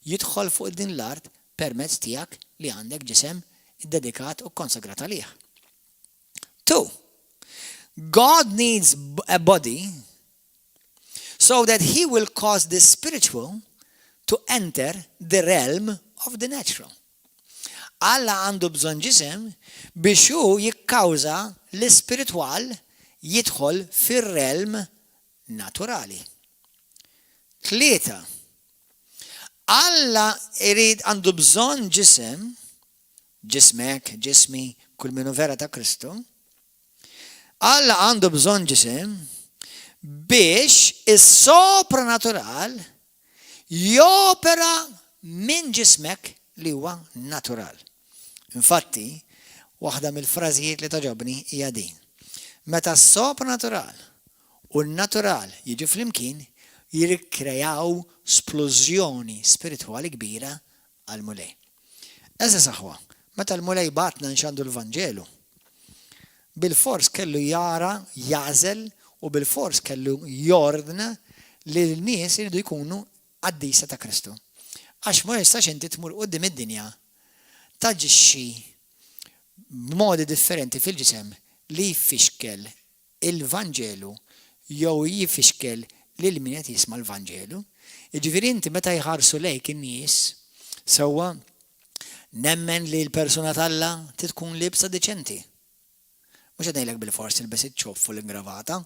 jidħol fuq din l-art permezz tiegħek li għandek ġisem iddedikat u konsagrat għalih. Two, God needs a body so that he will cause the spiritual to enter the realm of the natural. Alla għandu bżonn ġisem biex hu jikkawża l-ispiritwal jidħol fir-realm naturali. Tlieta, Alla irid għandu bżonn ġisem, ġismek, ġismi, kull min hu vera ta' Kristu. Alla għandu bżonn ġisem biex is-sopranatural jopera minn ġismek li huwa natural. Infatti, waħda mill-frażijiet li togħġobni hija din. Meta s-sopranatural u n-natural jiġu flimkien, jirkrejaw splużjoni spiritwali kbira għall-Mulej. Għeżież aħwa, meta l-Mulej bagħatna nxandru l-Vanġelu, bil-fors kellu jara, jagħżel u bil-fors kellu jordna li l-nies iridu jkunu qaddisa ta' Kristu. Għax ma jistax inti tmur quddiem id-dinja taġixxi b'modi differenti fil-ġisem li jfixkel il-Vanġelu jew jifixkel lil min qed jisma' l-Vanġelu. Jiġifieri inti meta jħarsu lejk in-nies, sewwa nemmen li l-persuna t'Alla trid tkun libsa diċenti. Mhux qed ngħidlek bilfors tilbes iċ-ċoff u l-ingravata.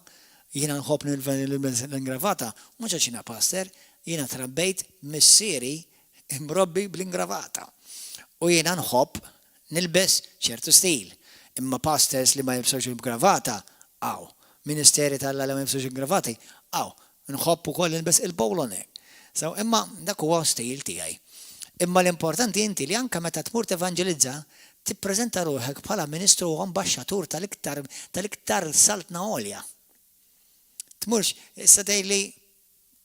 Jiena nħobb nilbes l-ingravata, mhux għax jiena pastor, jiena trabbejt missieri mrobbi bl-ingravata. U jiena nħobb nilbes ċertu stil. Imma pastors li ma jilbsux il-gravata, hawn. Ministeri t'Alla li ma jilbsux il-gravati, hawn. Nħobb ukoll nilbes il-polo neck. So, imma dak huwa stil tiegħi. Imma l-importanti inti li anka meta tmur tevanġelizza, tippreżenta ruħek bħala ministru u ambaxxatur tal-iktar saltna għolja. Tmurx, issa tgħidli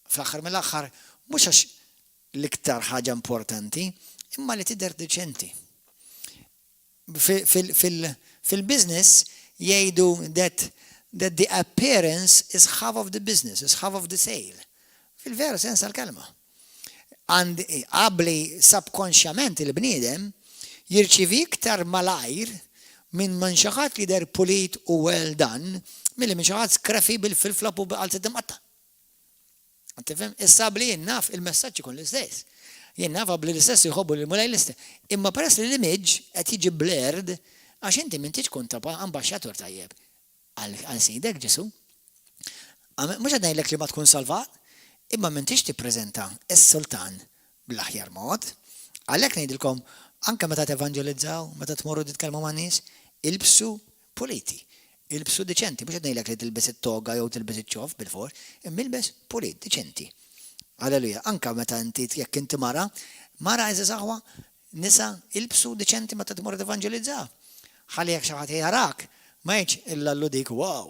fl-aħħar mill-aħħar, mhux għax l-iktar ħaġa importanti, imma li tidher deċenti. Fil-business jgħidu that the appearance is half of the business, is half of the sale. Fil-veru sens tal-kelma. Qabli subkonxjament il-bniedem jirċivi iktar malajr minn xi ħadd li jidher pulit u well done milli minn xi ħadd scruffy bil-flip-flop u b'qalzett imqatta'. Tifhem? Issa bli jien naf il-messaġġ ikun l-istess. Jien naf bli l-istess jħobbu li Mulej l-istess. Imma peress li l-image qed jiġi blurred għax inti m'intix tkun ta' ambaxxatur tajjeb għal sidek Ġesu. Mhux qed ngħidlek li ma tkun salvat, imma m'intix tippreżenta s-sultan bl-aħjar mod. Għalhekk ngħidilkom anke meta tevanġelizzaw, meta tmorru titkellmu ma' nies, ilbsu puliti. Ilbsu diċenti, mhux qed ngħidlek li tilbes it-toga jew tilbes iċ-ċoff bil-for, imma ilbes pulit, diċenti. Alleluja, anka meta inti jekk inti mara, mara għeżież aħwa, nisa ilbsu diċenti meta tmorru tevanġelizzaw. Ħalli jekk xi ħadd jarak, ma jgħidx illa l dik wow.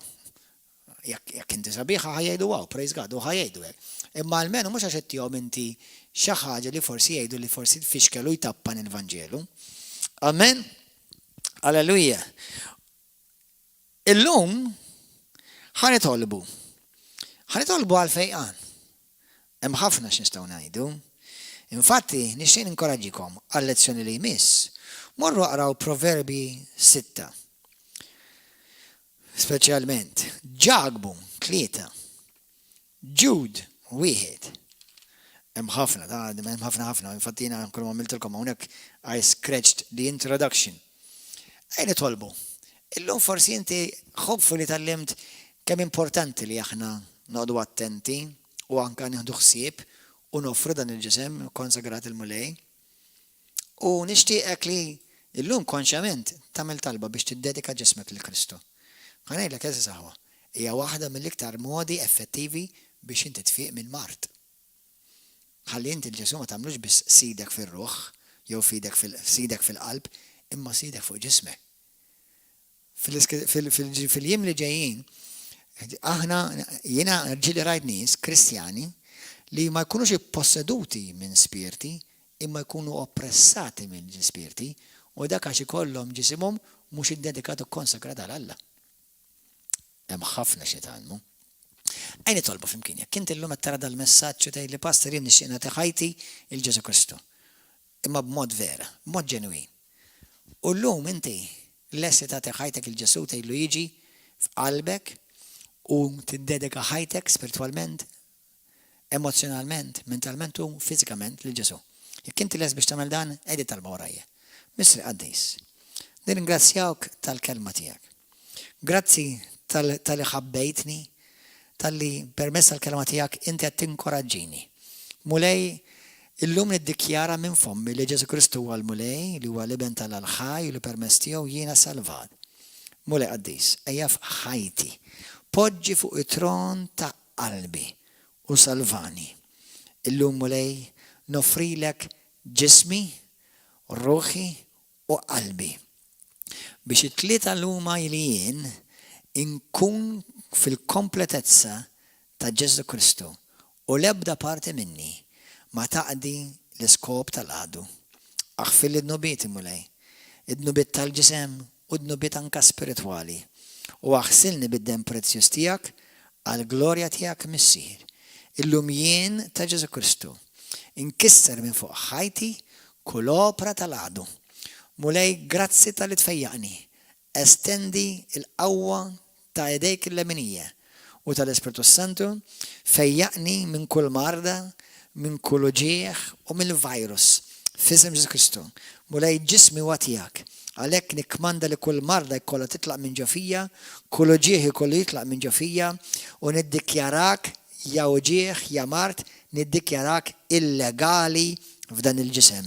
Jekk inti sabiħa ħa jgħidu wow, praise God, u ħa jgħidu hekk. Imma almenu mhux għax ittihom inti xi ħaġa li forsi jgħidu li forsi tfixkel u jtappan il-Vanġelu. Amen. Alleluja. Illum ħa nitolbu. Ħa nitolbu għal fejqan. Hemm ħafna x'nistgħu ngħidu. Infatti, nixtieq ninkoraġġikom għal lezzjoni li jmiss. Morru aqraw Proverbi 6. Speċjalment Ġakbu 3. Ġud 1. Hemm ħafna, ta' hemm ħafna ħafna. Infatti jiena kull ma għamiltilkom hawnhekk I scratched the introduction. Ejja nitolbu. Illum forsi inti hopefully tgħallimt. Kemm importanti li aħna noqogħdu attenti u anka nieħdu ħsieb u noffru dan il-ġisem konsagrat il-Mulej. U nixtieqek li illum konxjament tagħmel talba biex tiddedika ġismek lil Kristu. Ħa ngħidlek, għeżież aħwa, hija waħda mill-iktar modi effettivi biex inti tfiq minn mard. Ħalli inti 'l Ġesù ma tagħmlux biss sidek fir-ruħ jew fidek fil sidek fil-qalb, imma sidek fuq ġismek. Fil-jiem li ġejjin, aħna jiena ġieli rajt nies Kristjani li ma jkunux ipposseduti minn spirti, imma jkunu oppressati minn spirti, u dak għax ikollhom ġisimhom mhux iddedikat u konsagrat għal Alla. Hemm ħafna x'nitgħallmu. Ejja nitolbu flimkien. Jekk inti llum qed tara dal-messaġġ u tgħid li, "Pastor, jien nixtieq nagħti ħajti 'l Ġesù Kristu." Imma b'mod vera, b'mod ġenwin. U llum inti lest li tagħti ħajtek 'il Ġesù, tgħidlu jiġi f'qalbek u tiddedika ħajtek spiritwalment, emozjonalment, mentalment u fiżikament lil Ġesù. Jekk inti lest biex tagħmel dan, għid it-talba warajja. Missier Qaddis, nirringrazzjawk tal-kelma tiegħek. Grazzi talli ħabbejtni, talli permezz tal-kelma tiegħek inti qed tinkoraġġini. Mulej, illum niddikjara minn fommi li Ġesù Kristu huwa l-Mulej, li huwa l-Iben t'Alla l-ħaj u li permezz tiegħu jiena salvat. Mulej Qaddis, ejja f'ħajti. Poġġi fuq it-tron ta' qalbi u salvani. Illum, Mulej, noffrilek ġismi, ruħi u qalbi. Biex it-tlieta l-huma li jien inkun fil-kompletezza ta' Ġesù Kristu u l-ebda parti minni ma taqdi l-iskop tal-għadu. Aħfirli dnubieti, Mulej, id-dnubiet tal-ġisem u dnubiet anka spiritwali. U aħsilni bid-demm prezzjuż tiegħek għall-glorja tiegħek, Missier. Illum jien ta' Ġesù Kristu. Inkisser minn fuq ħajti kull opra tal-għadu. Mulej, grazzi talli tfejjaqni. Estendi il-qawwa ta' idejk il-leminija u tal-Ispirtu Santu, fejjaqni minn kull marda, minn kull uġieħ u mill-virus. F'isem Ġesù Kristu. Mulej, ġismi huwa tiegħek. Għalhekk nikkmanda li kull marda jkollha titlaq minn ġo fija, kull uġieħ ikollu jitlaq minn ġo fija u niddikjarak, ja uġieħ, ja mard, niddikjarak illegali f'dan il-ġisem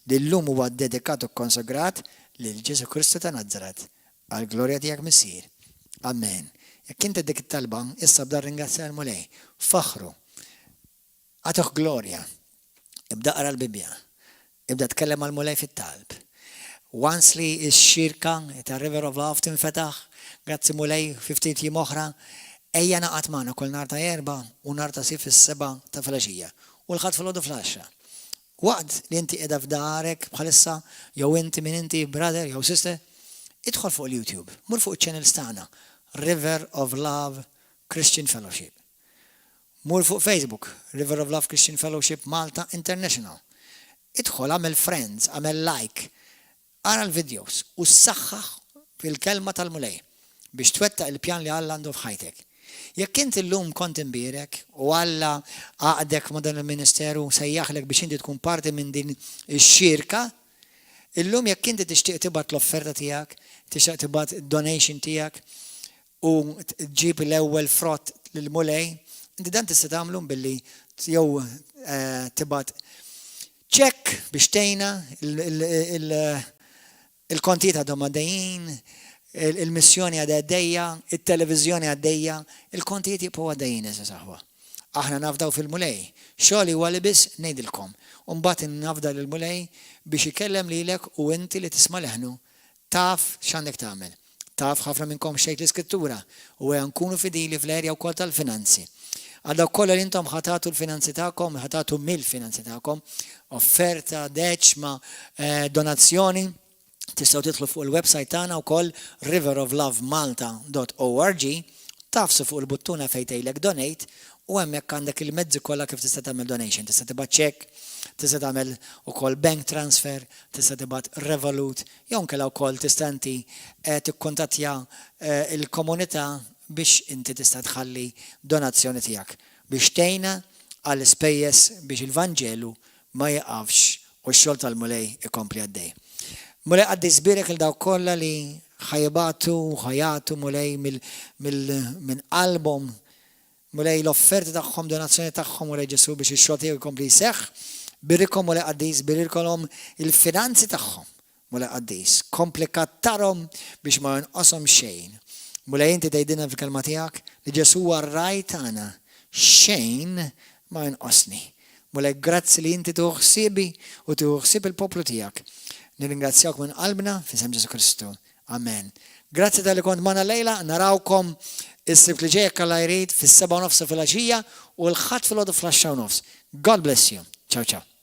li llum huwa dedikat u konsagrat lil Ġesù Kristu ta' Nazaret. Għal glorja tiegħek, Missier. Amen. Jekk inti dik it-talba, issa bda ringrazzja l-Mulej. Faħru. Agħtih glorja. Ibda qra l-Bibja. Ibda tkellem mal-Mulej fit-talb. Once li x-xirka ta' River of Love tinfetaħ, grazzi Mulej, 50 jiem oħra, ejja ingħaqad magħna kull nhar ta' Erbgħa u nhar ta' Sibt fis-7 ta' filgħaxija. U l-Ħadd filgħodu fl-10. Waqt li inti qiegħda f'darek bħalissa, jew inti min inti, brother jew sister, idħol fuq il-YouTube, mur fuq il-channels tagħna, River of Love Christian Fellowship. Mur fuq Facebook, River of Love Christian Fellowship Malta International. Idħol, għamel friends, għamel like, ara l-videos u ssaħħaħ fil-kelma tal-Mulej biex twettaq il-pjan li Alla għandu f'ħajtek. Jekk inti llum kont imbierek u Alla għaqdek ma' dan il-ministeru, sejjaħlek biex inti tkun parti minn din ix-xirka, illum jekk inti tixtieq tibgħat l-offerta tiegħek, tixtieq tibgħat donation tiegħek u tġib l-ewwel frott lill-Mulej, inti dan tista' tagħmlu billi jew tibgħat ċekk biex tgħinna. Il-kontijiet għadhom għaddejjin, il-missjoni għadha għaddejja, it-televizjoni għaddejja, il-kontijiet jibqgħu għaddejjin, għeżież aħwa. Aħna nafdaw fil-Mulej. Xogħli huwa li biss ngħidilkom. U mbagħad nafda lill-Mulej biex ikellem lilek u inti li tisma' leħnu taf x'għandek tagħmel. Taf ħafna minnkom xejn l-iskrittura u għe nkunu fidili fl-erja wkoll tal-finanzi. Għal dawk kollha li intom ħa tagħtu l-finanzi tagħkom, ħa tagħtu mill-finanzi tagħkom, offerta, deċma, donazzjoni, tistgħu tidħlu fuq il-website tagħna wkoll, riveroflovemalta.org, tagħfsu fuq il-buttuna fejn tgħidlek "donate" u hemmhekk għandek il-mezzi kollha kif tista' tagħmel donation. Tista' tibgħat check, tista' tagħmel ukoll bank transfer, tista' tibgħat Revolut, jew inkella wkoll tista' inti tikkuntattja il-komunità biex inti tista' tħalli donazzjoni tiegħek biex tgħinna għall ispejjeż biex il-Vanġelu ma jiqafx u x-xogħol tal-Mulej ikompli għaddej. Mulej qaddis, bierek 'il dawk kollha li Ħa jibagħtu, ħa jagħtu, Mulej, minn qalbhom, Mulej, l-offerti tagħhom, donazzjoni tagħhom, Mulej Ġesu, biex ix-xogħol tiegħek jkompli jseħħ. Birikhom, Mulej qaddis, birikhom il-finanzi tagħhom, Mulej qaddis. Kompli kattarhom biex ma jonqoshom xejn. Mulej, inti tgħidilna fil-kelma tiegħek li Ġesu huwa r-ragħaj tagħna, xejn ma jonqosni. Mulej, grazzi li inti tieħu ħsiebi u tieħu ħsieb il-poplu tiegħek. Nirringrazzjawk minn qalbna f'isem Ġesu Kristu. Amen. Grazzi talli kont magħna llejla, narawkom is-Sibt li ġej, Alla jrid, fis-7:30 filgħaxija u l-Ħadd filgħodu fl-10:30. God bless you. Ciao ciao.